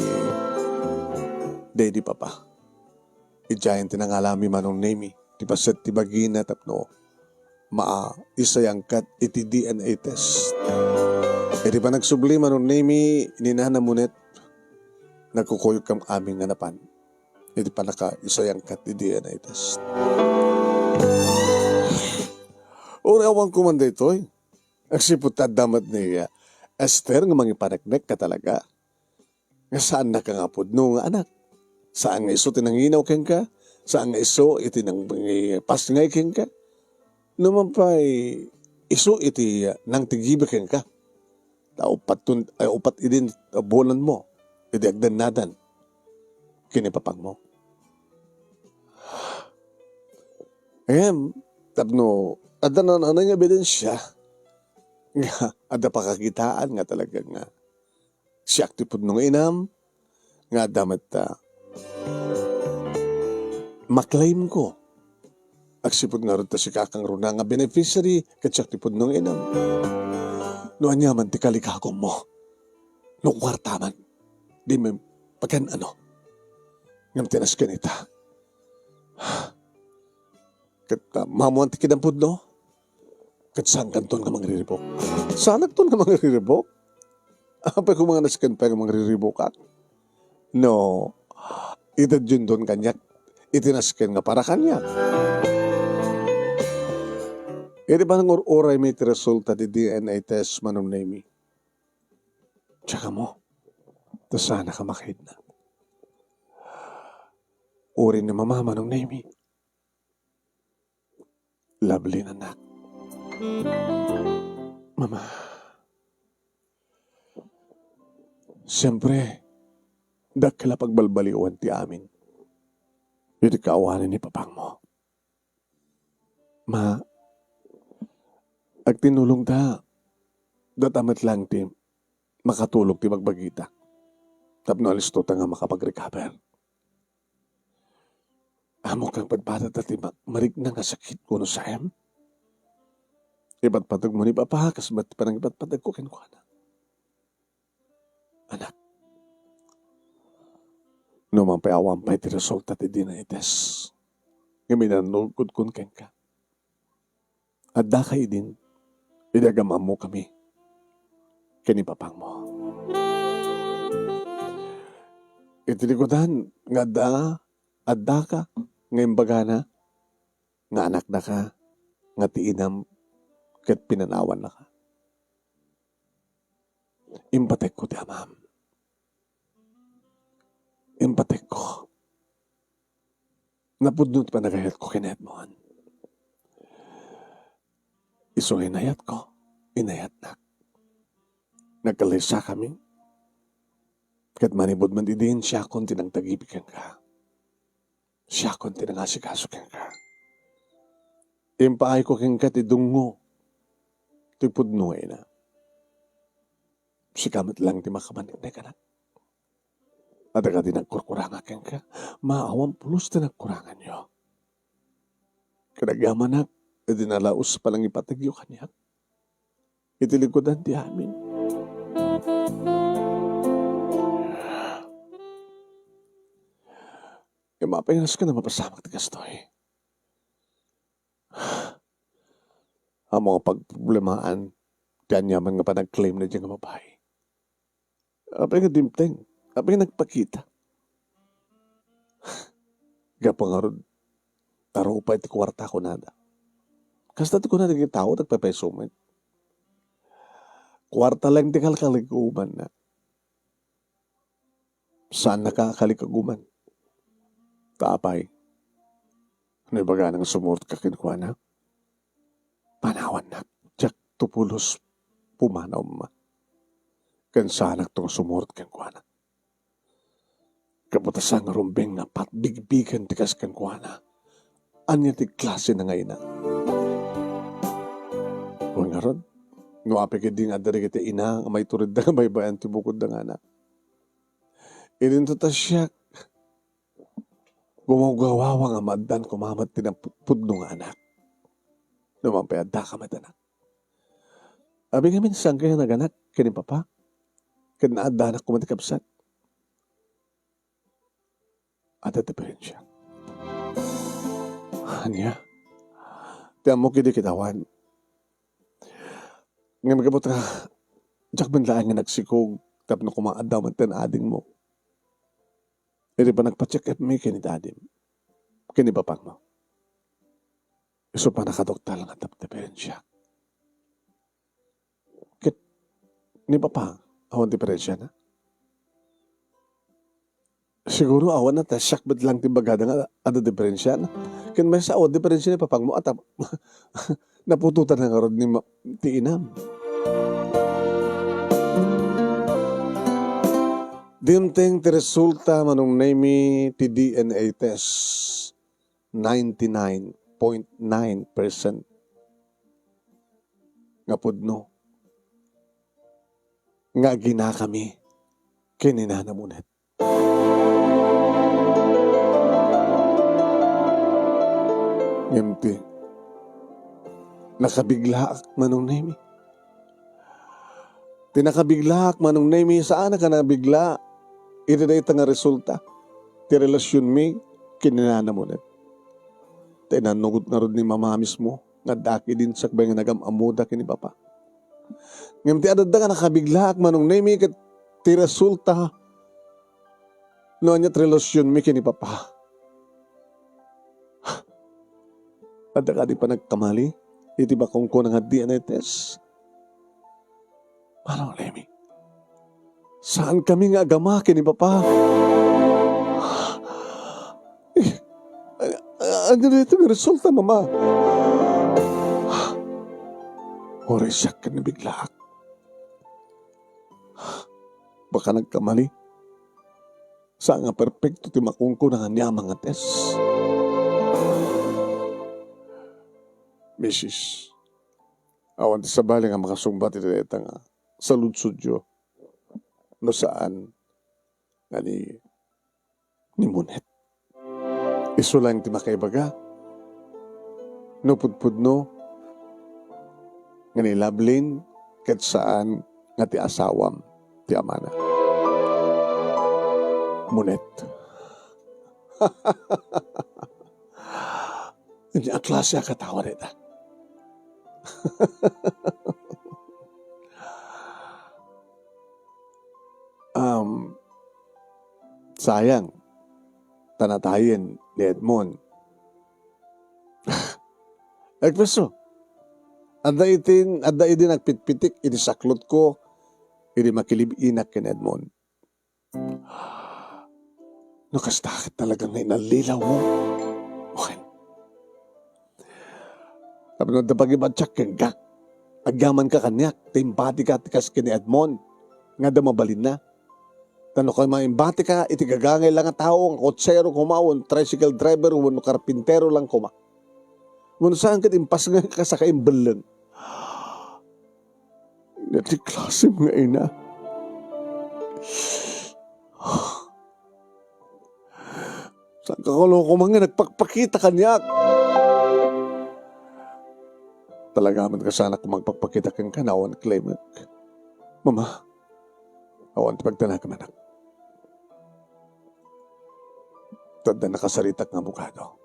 daydi papa. Idiayen ti nangalami, Manong Nemy, ti paset ti bagina tapno maisayangkat iti D N A test. Iti panagsubli, Manong Nemy, ni Nana Monet, nagkukuyogkam amin nga napan iti pannakaisayangkat ti D N A test. Uray awanko man daytoy. Agsipud ta adda met ni, ah, Esther nga mangipaneknek ka talaga. Nga saannaka nga pudno nga anak. Saan nga isu ti nanginaw kenka. Saan nga isu iti nangipasngay kenka. No man pay isu iti, ah, nangtigibi kenka. Ta uppat ton-, ay, uppat idin bulanmo idi agdannadan ken ni papangmo. Ngem, tapno adda naan-anay nga ebidensia nga adda pakakitaan nga talaga nga siak ti pudno nga inam, nga adda met, ah, ma-claim-ko. Agsipud ngarud ta sika kangruna nga beneficiary ket siak ti pudno nga inam. No ania man ti kaligagummo, no kuarta man, dimo pakan-ano. Ngem ti nasken ita, ket, ah, ammoan ti kinampudno, ket saankanton nga mangriribuk. Saanakton nga mangriribuk? Apay koma nga nasken pay nga mangriribukak? No, itadyondon kaniak iti nasken nga para kaniak. Iti panangur-uraymi iti resulta ti D N A test, Manong Nemy, diak ammo ta saanka makaidna. Uray ni Mama, Manong Nemy, Lovelyn, anak. Mama, siempre, dakkel a pagbalbaliwan ti amin iti kaawanan ni papangmo. Ma, agtinulongta, data met laeng ti makatulong ti bagbagita tapno alistota nga makapag-recover. Ammok a padpadata ti ma-, marikna nga sakit wenno saem. Ipatpategmo ni Papa kas met ti panangipatpategko kenkuana. Anak, no man pay awan pay ti resulta ti D N A test, ngem inannulkodkon kenka. Addaka idin, idi agam-ammokami ken ni papangmo. Iti likudan nga adda, addaka nga imbagana nga anaknaka, nga ti inam ket pinanawannaka. Impatekko ti amam. Impatekko. Napudno ti panagayatko ken ni Edmond. Isu nga inayatko, inayatnak. Nagkalaysakami. Ket manipud man idin, siakon ti nangtagibi kenka. Siakon ti nangasikaso kenka. Impaayko kenka ti dungngo ti pudno nga ina. Sika met laeng ti makapaneknek, anak. Adda kadi nagkurkuranga kenka? Ma, awan pulos ti nagkuranganyo. Ket agyamanak, idi nalaus ti panangipategyo kaniak iti likudan ti amin. Ngem apay nga nasken a mapasamak ti kastoy? ammo nga pagproblemaan ti aniaman nga panag-claim daydiay nga babai. Apay nga dimteng? Apay nga nagpakita? Gapu ngarud, tarupay ti kuarta, kunada. Kasta ti kunada dagiti tao, nagpapayso met. Kuarta laeng ti kalkalikumanna. Saannaka a kalikaguman. Ta apay, no ibagana nga sumurot ka kenkuana, panawannak, diakto pulos pumanawna. Ken saanakto nga sumurot kenkuana. Gapu ta saan nga rumbeng nga patbigbigen ti kas kenkuana. Ania ti klase na nga ina? Wen ngarud, no apay ketdi nga adda dagiti ina nga maituridda nga baybay-an ti bukodda nga anak. Idinto ta siak, gumawgawawa nga maaddan koma met ti napudno nga anak. No man pay addaka met anak. Abi ngamin, saanka nga naganak ken ni Papa? Ken naaddanak koma ti kabsat? Adda diferensia. Ania? Ti ammok idi ket awan. Ngem gapu ta diak man laeng nga nagsikog tapno koma adda met ti adingmo. Idi panagpa-check up mi ken ni dadim, ken ni papangmo. Isu pay a nakaduktal nga adda diferensia. Ket ni Papa, awan diferensiana? Siguro awan a ta siak met laeng ti bagada nga adda diferensiana. Ken maysa, awan diferensia ni papangmo, a ta naputotan na ngarud ni ma-, ti inam. Dimteng ti resulta, Manong Nemy, ti D N A test. Ninety-nine point nine percent nga pudno nga aginakami ken ni Nana Monet. Ngem ti nakabiglaak, Manong Nemy. Ti nakabiglaak, Manong Nemy, saanak a nabigla iti dayta nga resulta ti relasionmi ken ni Nana Monet. Ta inannugot ngarud ni Mama mismo nga addaak idin sakbay nga nagam-ammoda ken ni Papa. Ngem ti adda nga nakabiglaak, Manong Nemy, ket ti resulta no ania ti relasionmi ken ni Papa. Adda kadi panagkamali iti makunkuna nga D N A test? Manong Nemy, saankami nga agama ken ni Papa. Eh, a-, a-, ania daytoy nga resulta, Mama? Uray siak ket nabiglaak. Baka nagkamali. Saan nga perpekto ti makunkuna nga aniaman nga test. Misis, awan ti sabali nga makasungbat iti dayta nga saludsodyo no saan nga ni, ni Monet. Isu laeng ti makaibaga no pudpudno nga ni Lovelyn ket saan nga ti asawam ti amana. Monet. Ania a klase a katawa dayta? Um, sayang, ta natayen ni Edmond. Agpeso, adda itin, adda idi nagpitpitik iti saklotko idi makilib-inak ken Edmond. No kasta ket talaga nga inallilaw mo. Wen. Tapno adda pagibatiak kenka. Agyamanka kaniak, ta imbatika ti kas ken ni Edmond nga adda mabalinna. Ta no koma imbatika iti gagangay la nga tao, nga kotsero koma, wenno tricycle driver, wenno karpintero lang koma. Wenno saan ket impasngenka saka imbelleng. Ania ti klasem nga ina? Saan ka kano koma nga nagpakpakita kaniak? Talaga met nga saanak a magpakpakita kenka no awan claimek. Mama, awan ti pagdanagem, anak. Ta adda nakasaritak nga abogado.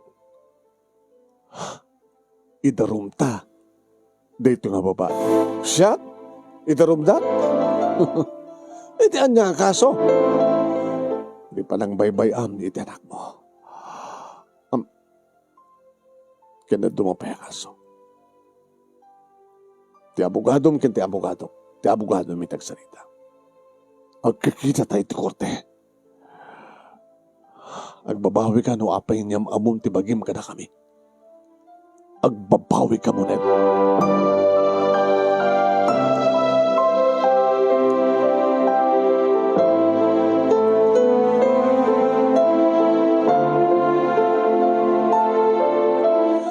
Idarumta daytoy nga babai. Siak? Idarumdak? Iti ania a kaso? Di panangbaybay-am iti anakmo. Am-, ken dadduma pay a kaso. Ti abogadom ken ti abogadok. Ti abogadom iti agsarita. Agkikita ta iti korte. Agbabawika no apay nga am-ammom ti bagim kadakami. Agbabawika met.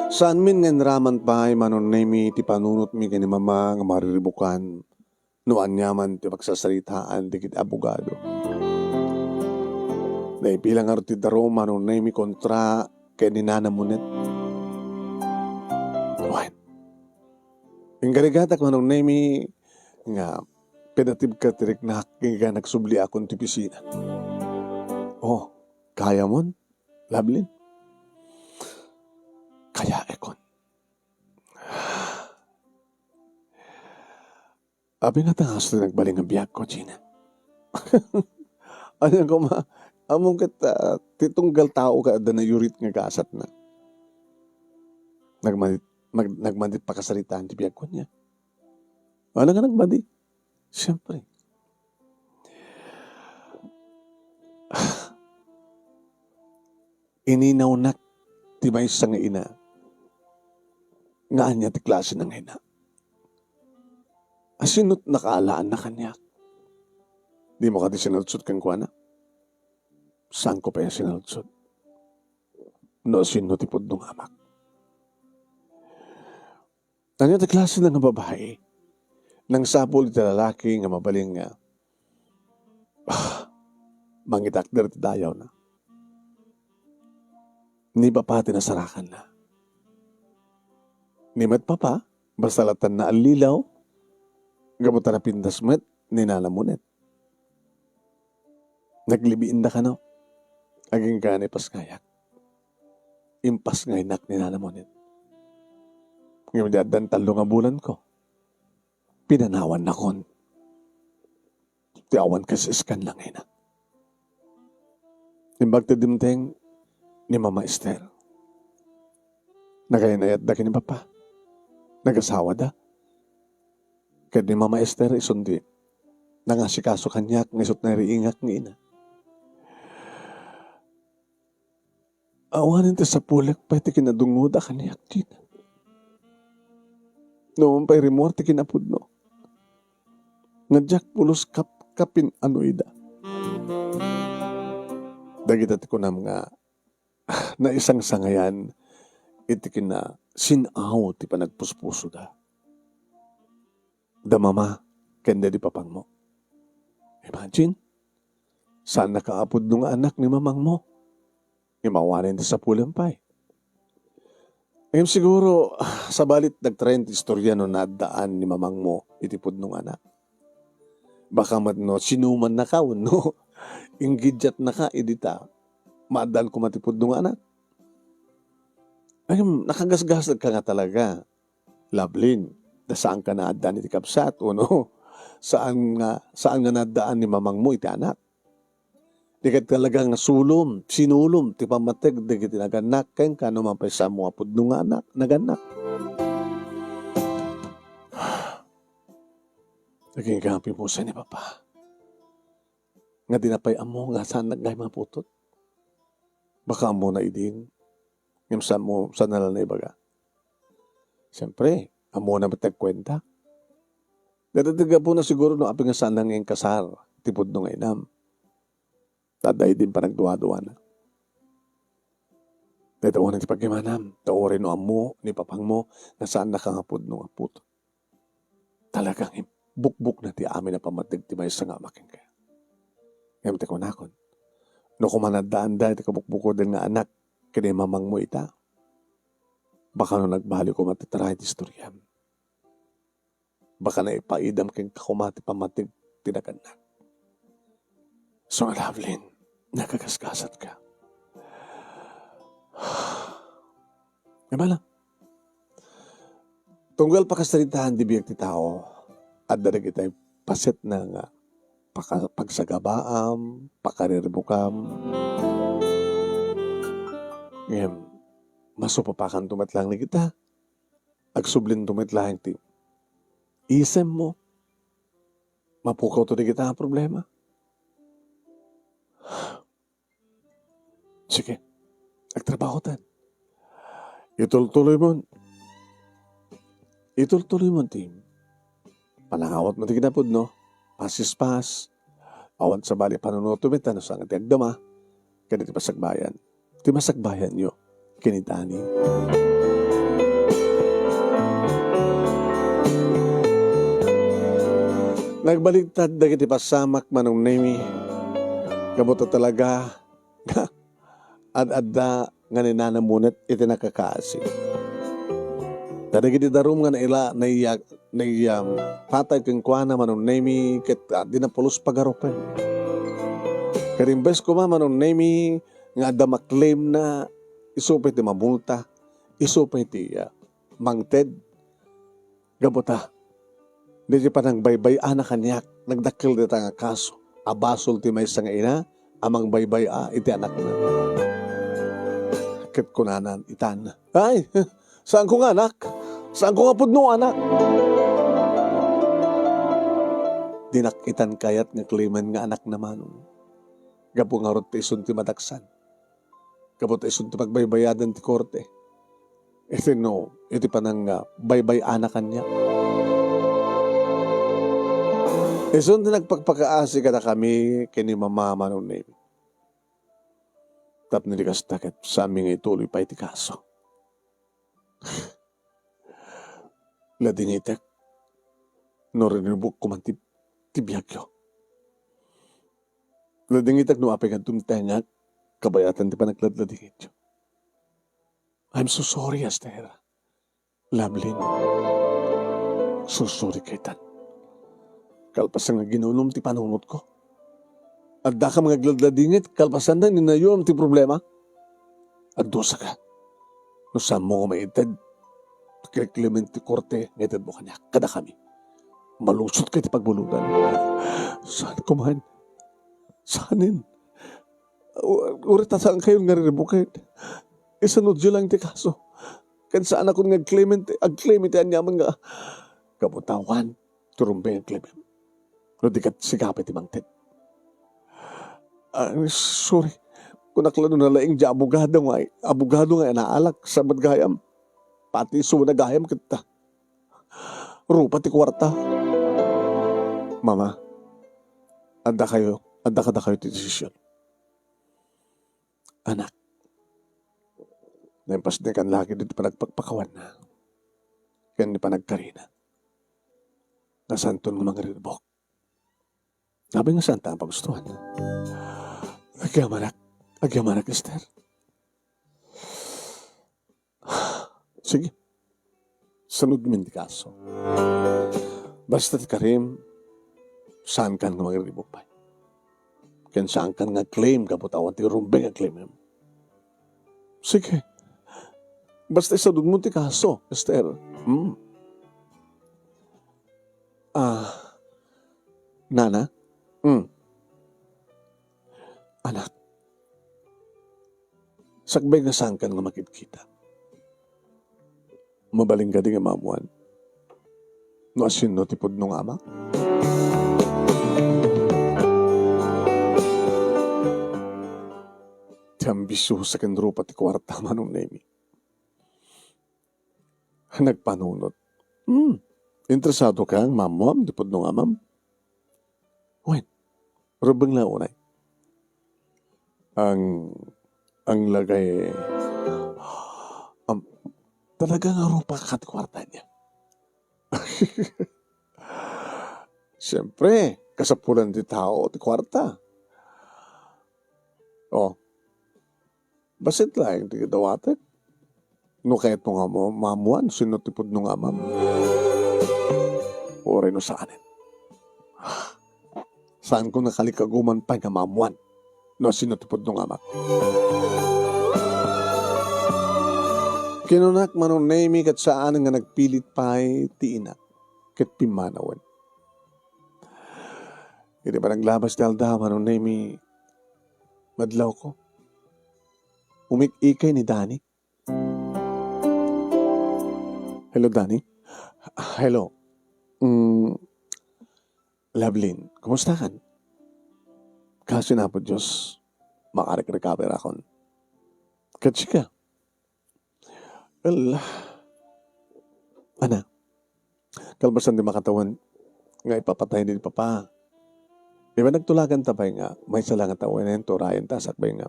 Saanmin nga inraman pay, Manong Nemy, ti panunotmi ken ni Mama nga mariribukan no aniaman ti pagsasaritaan dagiti abogado. Naipila ngarud ti darum, Manong Nemy, kontra ken ni nanamon met. Wen, inggarigatak, Manong Nemy, nga pinatibka ti riknak, nga nagsubliakon ti opisina. Oh, kayamon, Lovelyn? Kayaekon. Apay ngata nga kasta ti nagbalin nga biagko, Gina? Ania koma, ammom ket, ah, ti tunggal tao ket adda nayurit nga gasatna. Nagmadi-, mag-, nagmadi ti pakasaritaan ti biagko ania? Ania nga nagmadi? Siempre. Ininawnak ti maysa nga ina nga ania ti klase nga ina. Asino ti nakaalaanna kaniak? Dimo kadi sinaludsod kenkuana? Saanko pay a sinaludsod no asino ti pudno nga amak. Ania ti klase nga babai? Nangsapul iti lalaki nga mabalin nga, ah, mangitakder ti dayawna. Ni papa ti nasarakanna. Ni met papa, basta latta naallilaw, gapu ta napintas met ni nanamon met. Naglibiinda kano. Agingga nga ipasngayak. Impasngaynak ni nanamon met. Ngem idi addan tallo nga bulanko, pinanawannakon ti awan kas-iskan nga ina. Imbag ti dimteng ni Mama Ester. Nagayan-ayatda ken ni Papa. Nagasawada. Ket ni Mama Ester isu ti nangasikaso kaniak nga isu ti nariingak nga ina. Awanen ti sapulek pay ti kinadungngoda kaniak, Gina. Numan pay rimmuar ti kinapudno. Nga diak pulos kapkapin-ano ida. Dagita ti kunam nga naisangsangayan iti kinasin-aw ti panagpuspusoda. Da mama ken dadi papangmo. Imagine, saannaka a pudno nga anak ni mamangmo. Ngem awanen ti sapulem pay. Ngem siguro, sabali ti nagtarayan ti istorya no naaddaan ni mamangmo iti pudno nga anak. Baka met no sinumannaka wenno inggidiatnaka idi ta maaddaan koma ti pudno nga anak. Ngem nakagasgasatka nga talaga. Lovelyn, ta saanka naaddaan iti kabsat, wenno saan nga, saan nga naaddaan ni mamangmo iti anak. Di ket talaga nga sulom, sinulom ti pammateg dagiti nagannak, ken kano man pay saanmo a pudno nga anak, nagannak. Naging gapi mo sa ni Papa. Nga di na pay ammo nga saan nga maputol. Baka ammona idin. Ngem saanmo, saanna la naibaga? Siyempre, ammona met ti agkuenta. Dayta ti gapuna siguro no apay nga saanna nga inkasar ti pudno nga inam. Ta adda idin panagduaduana. Dayta unay ti pagaymanam, ta uray no ammo ni papangmo nga saannaka nga pudno nga putol. Talagang im-, bukbokna ti amin a pammateg ti maysa nga ama kenka. Ngem ti kunakon, no koma naaddaanda iti kabukbukoden nga anak ken ni mamangmo ita, baka no nagbali koma ti taraay ti istoriam, baka naipaidam kenka koma ti pammateg ti nagannak. So, Lovelyn, nakagasgasatka. Nga bala, Tunggal pakasaritaan ti biag ti tao, adda dagiti pasetna nga paka-, pagsagabaam, pakariribukam. Ngem, masupapakanto met laeng dagita. Agsublinto met laeng ti isemmo. Mapukawto dagita nga problema. Sige, agtrabahoten. Itultuloymon. Itultuloymon ti panangawatmo ti kinapudno. Pasispas. Awan sabali panunotom ita no saan nga ti agdama. Kada ti pasagbayan. Ti masagbayanyo. Kinitani. Nagbaliktad dagiti pasamak, Manong Nemi. Gapu ta talaga, ad-adda nga ni Nana Munet iti nakakaasi. Ta dagiti darum nga naila-, naiya-, naiyam patay kenkuana, Manong Nemi, ket, ah, di napulos pagarupen. Ket imbes koma, Manong Nemi, nga adda ma-claim-na, isu pay ti mamulta, isu pay ti, ah, mangted. Gapu ta, dagiti panangbaybay-ana kaniak, nagdakkel dayta nga kaso a basol ti maysa nga ina a mangbaybay-a iti anakna. Ket kunana itan, "Ay, saanko nga anak. Saanko nga pudno anak." Dinak itan kayat nga claimen nga anakna, Manong. Gapu ngarud ta isun ti madaksan. Gapu ta isun ti pagbaybayadan ti korte. Iti no, iti panang, ah, baybay-ana kaniak. Isun ti nagpakpakaasi kadakami ken ni Mama, Manong Nemi. Tapno di kasta ket saanmi nga ituloy pay ti kaso. Ladingitek no rinibukko man ti, ti biagyo. Ladingitek no apay ngadto ti tengak, kabayatan ti panagladladingityo. I'm so sorry, Esther. Lovelyn, so sorry kaytan. Kalpasan nga ginunum ti panunotko. Addakam nga agladladingit, kalpasan nga ninayuam ti problema. Agdusaka. No saanmo nga maited, ken claimen ti korte nga itedmo kaniak, kadakami. Malusotka iti pagbulodan. Saan ko man? Saanen? U-, uray ta saankayon nga riribuken. Isanudyo lang ti kaso. Ken saanakon nga agclaim iti, agclaim iti aniaman nga kabutawan ti rumbeng a claimem. No di ket siga pay ti mangted. Ah, sorry. Kunak la no nalaing ti abogado nga, abogado nga inaalak sa met gayam. Pati isuna gayam ket ta. Rupa ti kuarta. Mama, adda kayo, adda kadakayo ti desisyon. Anak, naimbag ti kan lagi ti panagpakpakawanna ken ni panagkarina. Nasanton nga mangriribuk. Apay nga saanta nga pagustuhan? Agyamanak, agyamanak, Esther. Sige. Sanudmi ti kaso. Basta ti karim, saankan nga mangiribuk pay. Ken saankan nga claim gapu ta awan ti rumbeng a claimem. Sige. Basta isanudmo ti kaso, Esther. Hmm. Ah, Nana? Hmm. Anak, sakbay nga saankan nga makitkita, mabalin kadi nga maammoan no asino ti pudno nga amak? Ti ambisyosa ken rupa ti kuarta, Manong Nemi. Nagpanunot. Hmm. Interesado ka nga maammoam ti pudno nga amam? Wen, rumbeng la unay. Ang, ang lagay, um, talaga nga rupa ka ti kuarta niya. Siyempre, kasapulan ti tao ti kuarta. Oh, bassit laeng ti dawatek. No kayatmo nga ma-, maammoan sino ti pudno nga amam. Uray no saanen. Saanko nakalikaguman pay nga maammoan no sino ti pudno nga amak. Kinunak, Manong Nemi, ket saan nga nagpilit pay ti inak ket pimmanawen. Iti panaglabas ti aldaw, Manong Nemi, madlawko. Umik-ikay ni Dani. Hello, Dani. Hello. Mm, Lovelyn, kumusta kan? Kasi na po, Diyos, makarik-recover akon. Ket sika? Well, ana, kalpasan ti makatawen nga ipapatay ni Papa. Iba nagtulagan ta pay nga maysa lang a tawen, ento rayen ta sakbay nga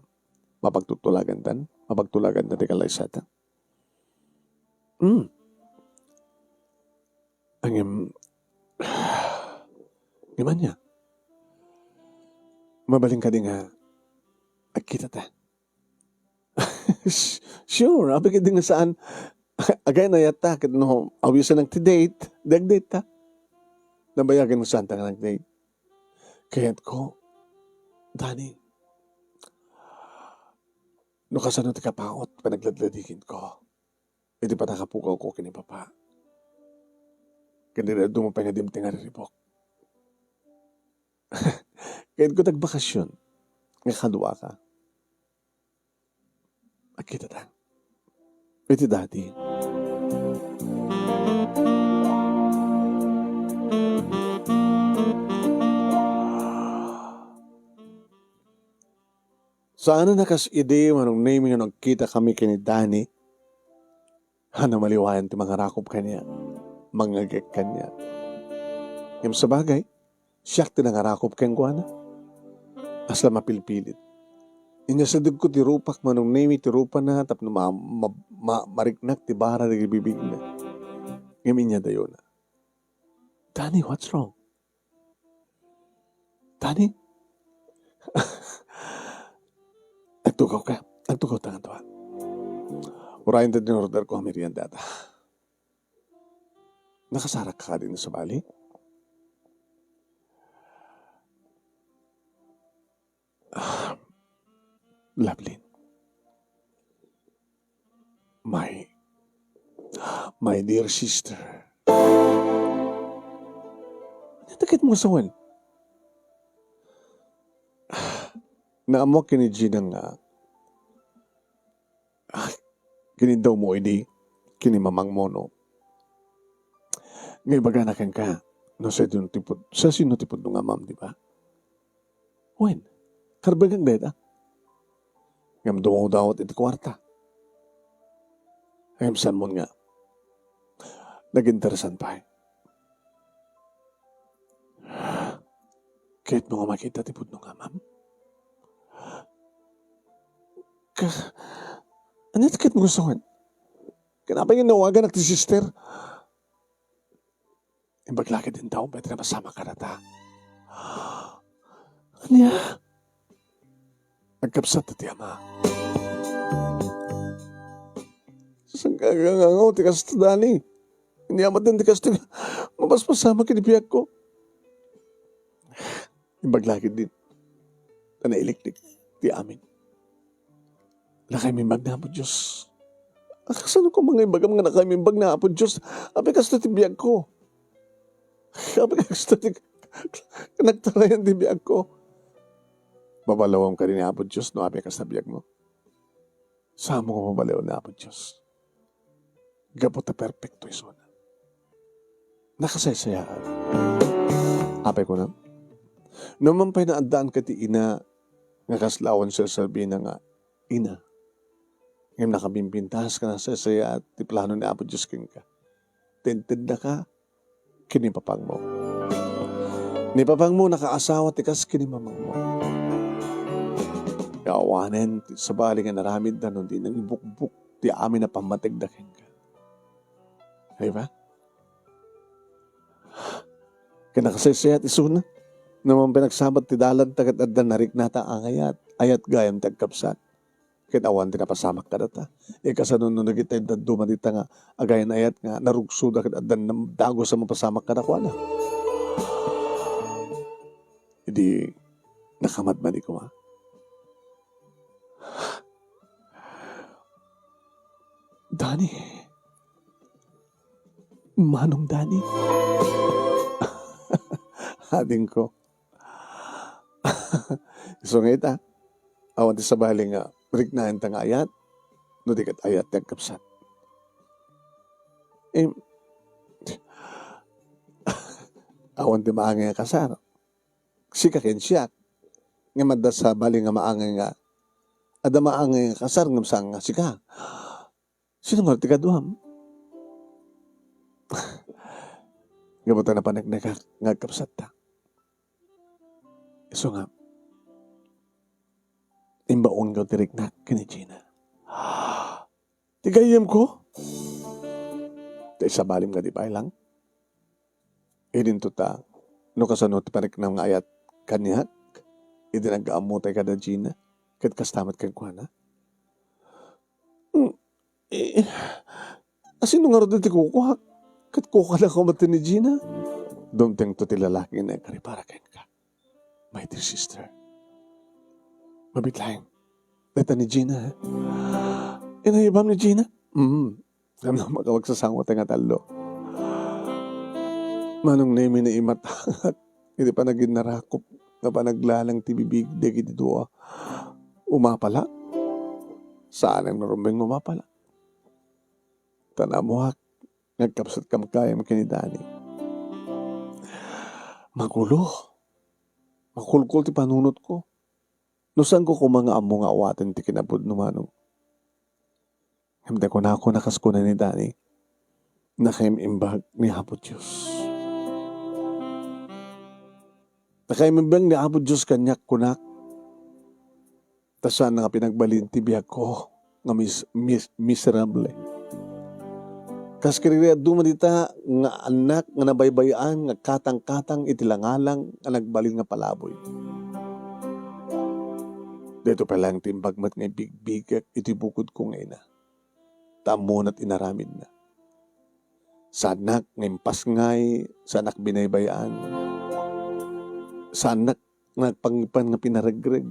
mapagtutulagan tan, mapagtulagan ta ti kalaysata. Hmm. Ngem, ngem ania? Mabalin kadi nga agkita ta? Sure, apay kadi nga saan. Agayan, ayat ta, ket no awisan lang ti date, di ag-date ta. Nabayagen nga saan ta nga nag-date. Kayatko, Dani, no kasano ti kapaot, panagladladigenko iti panakapugawko ken ni Papa. Ken di adu pay nga dimteng a riribuk. Kayatko ti agbakasyon nga kaduaka. Agkita ta. Iti dati. Saan a kas idi, Manong Nemi, nga nagkita kami ken ni Dani. Haan a maliwayan ti mangarakop kaniak, mangngegek kaniak. Ngem sabagay, siak ti nangarakop kenkuana. Kasla mapilpilit. Inyasidegko ti rupak, Manong Nemi, ti rupana tapno ma-, ma-, ma-, mariknak ti bara dagiti bibigna. Ngem inyadayona. Dani, what's wrong? Dani? Agtugaw ka. Agtugaw ta nga dua. Urayen ta din order ko a merienda ta. Nakasarak ka din sa bali? Ah, Lovelyn. My, my dear sister. Ania ti ket mo sawen? Naammo ken ni Gina nga, ah, kiniddaw mo idi kinimamangmo, no? Nga ibagana kenka, no, sa sino ti pud-, sa sino ti pudno nga amam, di ba? Wen, karbengak dayta. Ngem dumawdawat iti kuarta. Ngem saanmon nga, naginteresan pay. Ket no nga makita ti pudno nga amam? Ka, ania ti ket mo gusto? Ken apay nga inawaganak ti sister? Imbag la ketdi ti tao, pay ti napasamak kadata. Ania? Agkabsat ti ama. Saan ka nga ti kasta, Dani? Ania met ti kasta, mapaspasamak iti biagko. Imbag la ketdi ta nailiklik ti amin. Nakaimbag ni Apo Dios. Kasano ko nga ibagam nga nakaimbag ni Apo Dios? Apay kasta ti biagko? Apay kasta ti nagtarayan ti biagko? Babalawam kadi ni Apo Dios no apay kasta biagmo? Saanmo nga babalawam ni Apo Dios? Gapu ta perpekto isuna. Nakasaysayaat. Apay, kunam, no man pay naaddaanka ti ina nga kasla awan serbina nga ina, ngem nakabimbintas ken nakasaysayaat ti plano ni Apo Dios kenka. Tentednaka ken ni papangmo. Ni papangmo nakaasawa ti kas ken ni mamangmo. Nga awanen ti sabali nga naramidda no di nangibukbok ti amin a pammategda kenka. Di ba? Ken nakasaysayaat isuna. No man pay nagsabat ti dalanta ket adda nariknata a ayat, ayat gayam ti agkabsat. Ket awan ti napasamak kadata. Ikasano no dagiti dadduma dita nga agayan-ayat nga narugsoda ket adda nam-, dagus a mapasamak kadakuada? Idi nakamadmadi koma. Dani. Manong Dani. Adingko. Isu nga ita, awan ti sabali nga riknaenta nga ayat, no di ket ayat ti agkabsat. Em, awan ti maangay nga kasar. Sika ken siak, ngem adda sabali nga maangay nga, adda maangay nga kasar ngem saan nga sika. Sino ngarud ti kaduam? Gapu ta napaneknekak nga agkabsatta. Isu nga, imbaonko ti riknak ken ni Gina. Ti gayyemko? Ta isabalim nga di pay lang. Idinto ta, no kasano ti paneknam nga ayat kaniak, idi nagkaammotay kada Gina, ket kasta met kenkuana. Hmm, eh, asino ngarud ti kukuak? Ket kukada koma ti ni Gina? Dumtengto ti lalaki nga agkaripara kenka. My dear sister, mabiit laeng. Dayta ni Gina, eh. Inayabam ni Gina? Mm. Ngem no makapagsasango tayo nga tallo. Manong Nemi, naimatangak iti panaginnarakop nga panaglalang ti bibig dagiti dua. Umapala? Saan nga rumbeng umapala? Ta naammoak nga agkabsatkam gayam ken ni Dani. Magulo. Makulkol ti panunotko. No saanko koma nga ammo nga awaten ti kinapudno, manong. Ngem ta kunako a kas kuna ni Dani, nakaim-imbag ni Apo Dios. Nakaim-imbag ni Apo Dios kaniak, kunak. Ta saan nga pinagbalin ti biagko nga mis-, mis-, miserable. Kas kadagiti dadduma dita nga annak nga nabaybay-an nga katangkatang iti langalang nga nagbalin nga palaboy. Daytoy pay laeng ti imbag met nga ibigbigak iti bukodko nga ina. Ta ammona ti inaramidna. Saannak nga impasngay, saannak binaybay-an. Saannak nga nagpangipan nga pinaregreg.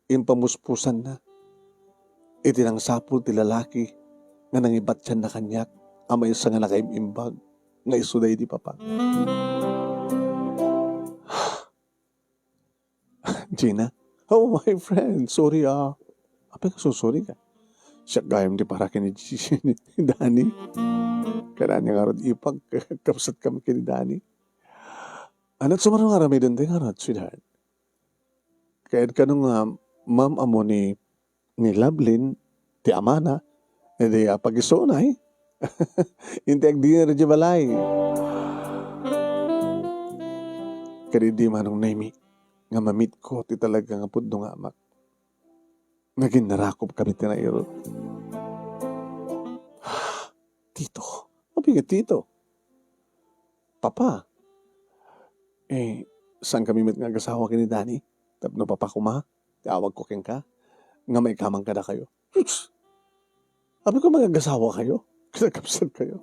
Impamuspusanna iti nangsapul ti lalaki nga nangibatianna kaniak a maysa nga nakaim-imbag nga isu daydi papa. Gina, "Oh, my friend, sorry, ah." Apay nga susorika? Siak gayam ti para ken ni Dani. Kailangan nga ngarud ipag-, kabsat kami ken ni Dani. Ania ti sumaruno nga aramiden ti ngarud, sweetheart? Kayat kano nga, ma'am, ammo ni, ni Lovelyn, ti amana, idi, ah, pag-isunay. Inti agdinner idiay balay. Ket idi, Manong Nemi, nga mamitko ti talaga nga pudno nga amak. Naginnarakop kami ti nairut. Tito. Apay nga Tito? Papa. Eh, saan kami met nga agasawa ken ni Dani? Tapno papa koma ti awagko kenka, nga maikaman kadakayo. Sus! Apay nga agasawa kayo? Kinakabsat kayo.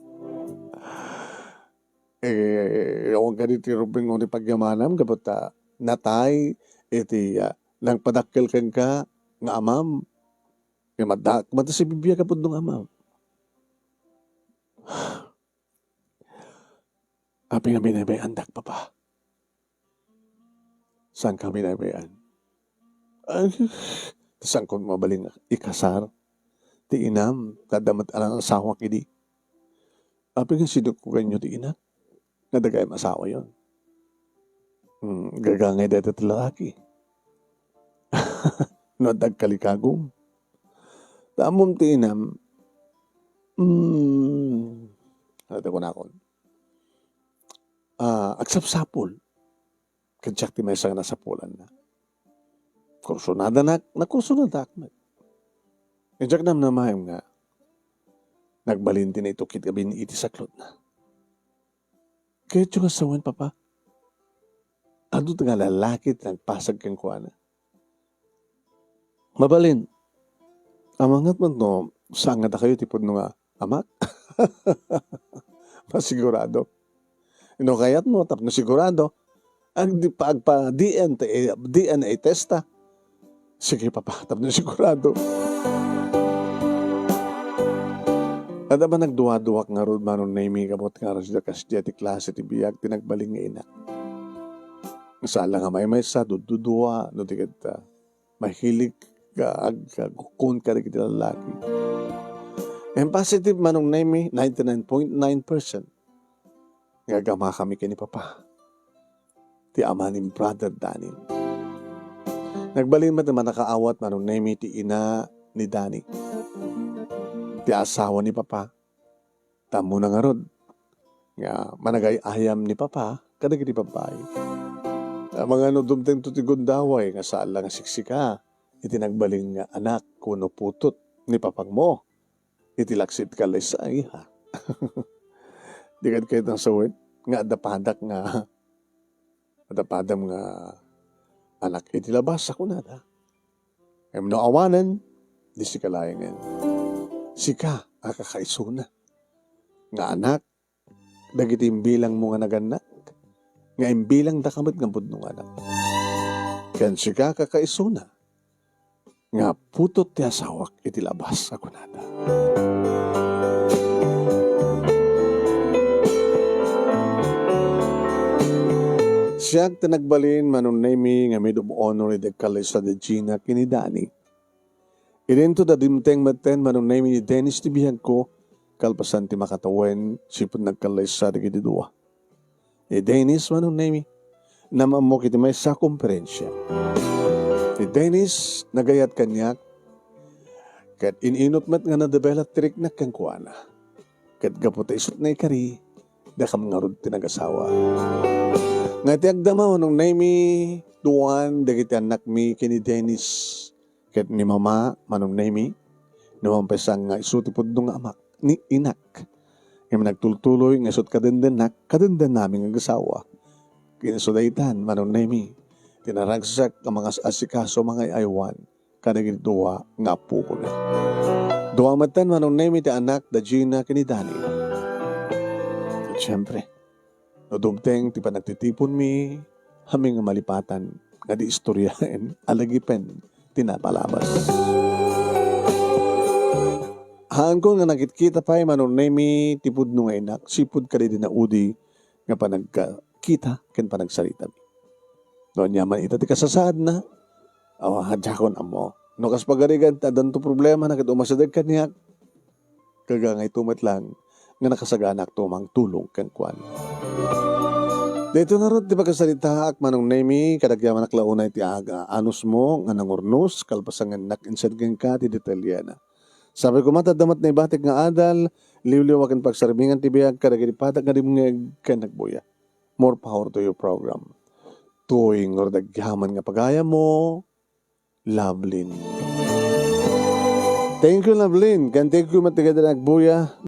Eh, awan kadi ti rumbeng wenno pagyamanam, gapu ta natay iti, ah, nagpadakkel kenka nga amam. Nga maddaak met ti sibibiag a pudno nga amam. Apay nga binaybay-andak, Papa? Saanka binaybay-an? Ay, saanko mabalin nga ikasar ti inam, ta adda met anak-asawak idi. Apay nga sinukoganyo ti inak nga adda gayam asawayon? Hmm, gagangay dayta ti lalaki. No adda agkalikagum. Ta ammom ti inam, hmm, ano ti kunakon? Ah, agsapsapul. Ket diak ti maysa nga nasapulanna. Kursunadanak, nakursunadaak met. Ket diak namnamaem nga nagbalin ti naitukit a bin-i ti saklotna. Kayatyo nga sawen, Papa? Adu nga lalaki ti nagpasag kenkuana. Mabalin, amanget met no saan nga dakayo ti pudno nga amak? Masigurado. No kayatmo tapno sigurado, agdi-, pa-, agpa-D N A, D N A testa. Sige, Papa, tapno sigurado. Adda ba nagduaduak ngarud, Manong Nemy, gapu ta ngarud sida kasdiay ti klase ti biag ti nagbalin nga inak? Saan la nga maymaysa, dududua, no di ket, ah, mahilig ka ag-, agkukkun kadagiti lallaki. Ngem positive, Manong Nemy, ninety-nine point nine percent nga agamakami ken ni Papa, ti ama ni Brother Danny. Nagbalin met a mannakaawat, Manong Nemy, ti ina ni Danny, ti asawa ni Papa. Ta ammona ngarud nga managay-ayam ni Papa kadagiti babbai. Amangan no dumtengto ti gundaway nga saan la nga siksika iti nagbalin nga anak wenno putot ni papangmo iti laksid kallaysa, iha. Di kad kayat nga sawen nga adda padak nga, adda padam nga anak iti labas a kunada. Ngem no awanen, di sika laengen. Sika a kakaisuna nga anak dagiti imbilangmo nga nagannak, nga imbilangdaka met nga pudno nga anak. Ken sika a kakaisuna nga putot ti asawak iti labas a kunada. Siak ti nagbalin, Manong Nemy, nga maid of honor idi agkallaysa da Gina ken ni Danny. Idinto da dimteng metten, Manong Nemy, ni Dennis ti biagko, kalpasan ti makatawen, sipud nagkallaysa dagiti dua. Ni Dennis, Manong Nemy, naam-ammok iti maysa a komperensia. Ni Dennis, nagayat kaniak, ket in-inut met nga nadevelop ti riknak kenkuana. Ket gapu ta isut naikari, dakam ngarud ti nagasawa. Nga iti agdama, Manong Nemy, duan dagiti annakmi ken ni Dennis ket ni Mama, Manong Nemy, no mampaisan nga isu ti pudno nga amak, ni inak. Ngem nagtultuloy nga isut kadendennak, kadendennami nga agasawa. Ken isu daytan, Manong Nemy, ti naragsak nga mangas-asikaso, mangay-aywan kadagiti dua nga appokona. Dua metten, Manong Nemy, ti annak da Gina ken ni Danny. Ket siempre, no dumteng ti panagtitiponmi, amin nga malipatan nga di istoryaen a lagipen ti napalabas. Haanko nga nakitkita pay, Manong Nemy, ti pudno nga inak, sipud kadaydi naudi nga panagkakita ken panagsaritami. No ania man ita ti kasasaadna, awa, diakon ammo. No kas pagarigan ta addanto problemana ket umasideg kaniak, kagangayto met lang nga nakasaganaakto mangtulong kenkuana. Daytoy ngarud ti pakasaritaak, Manong Nemy, ket agyamanak la unay ti aga anusmo nga nangurnos, kalpasan nga innak insad kenka ti detallena. Sapay koma ta adda met naibatik nga adal, liwliwa ken pagsarmingan ti biag kadagiti padak nga dimngeg ken nagbuya. More power to your program. Toy ngarud agyaman nga pagayammo, Lovelyn. Thank you, Lovelyn. Ken thank you met ti kadagiti nagbuya.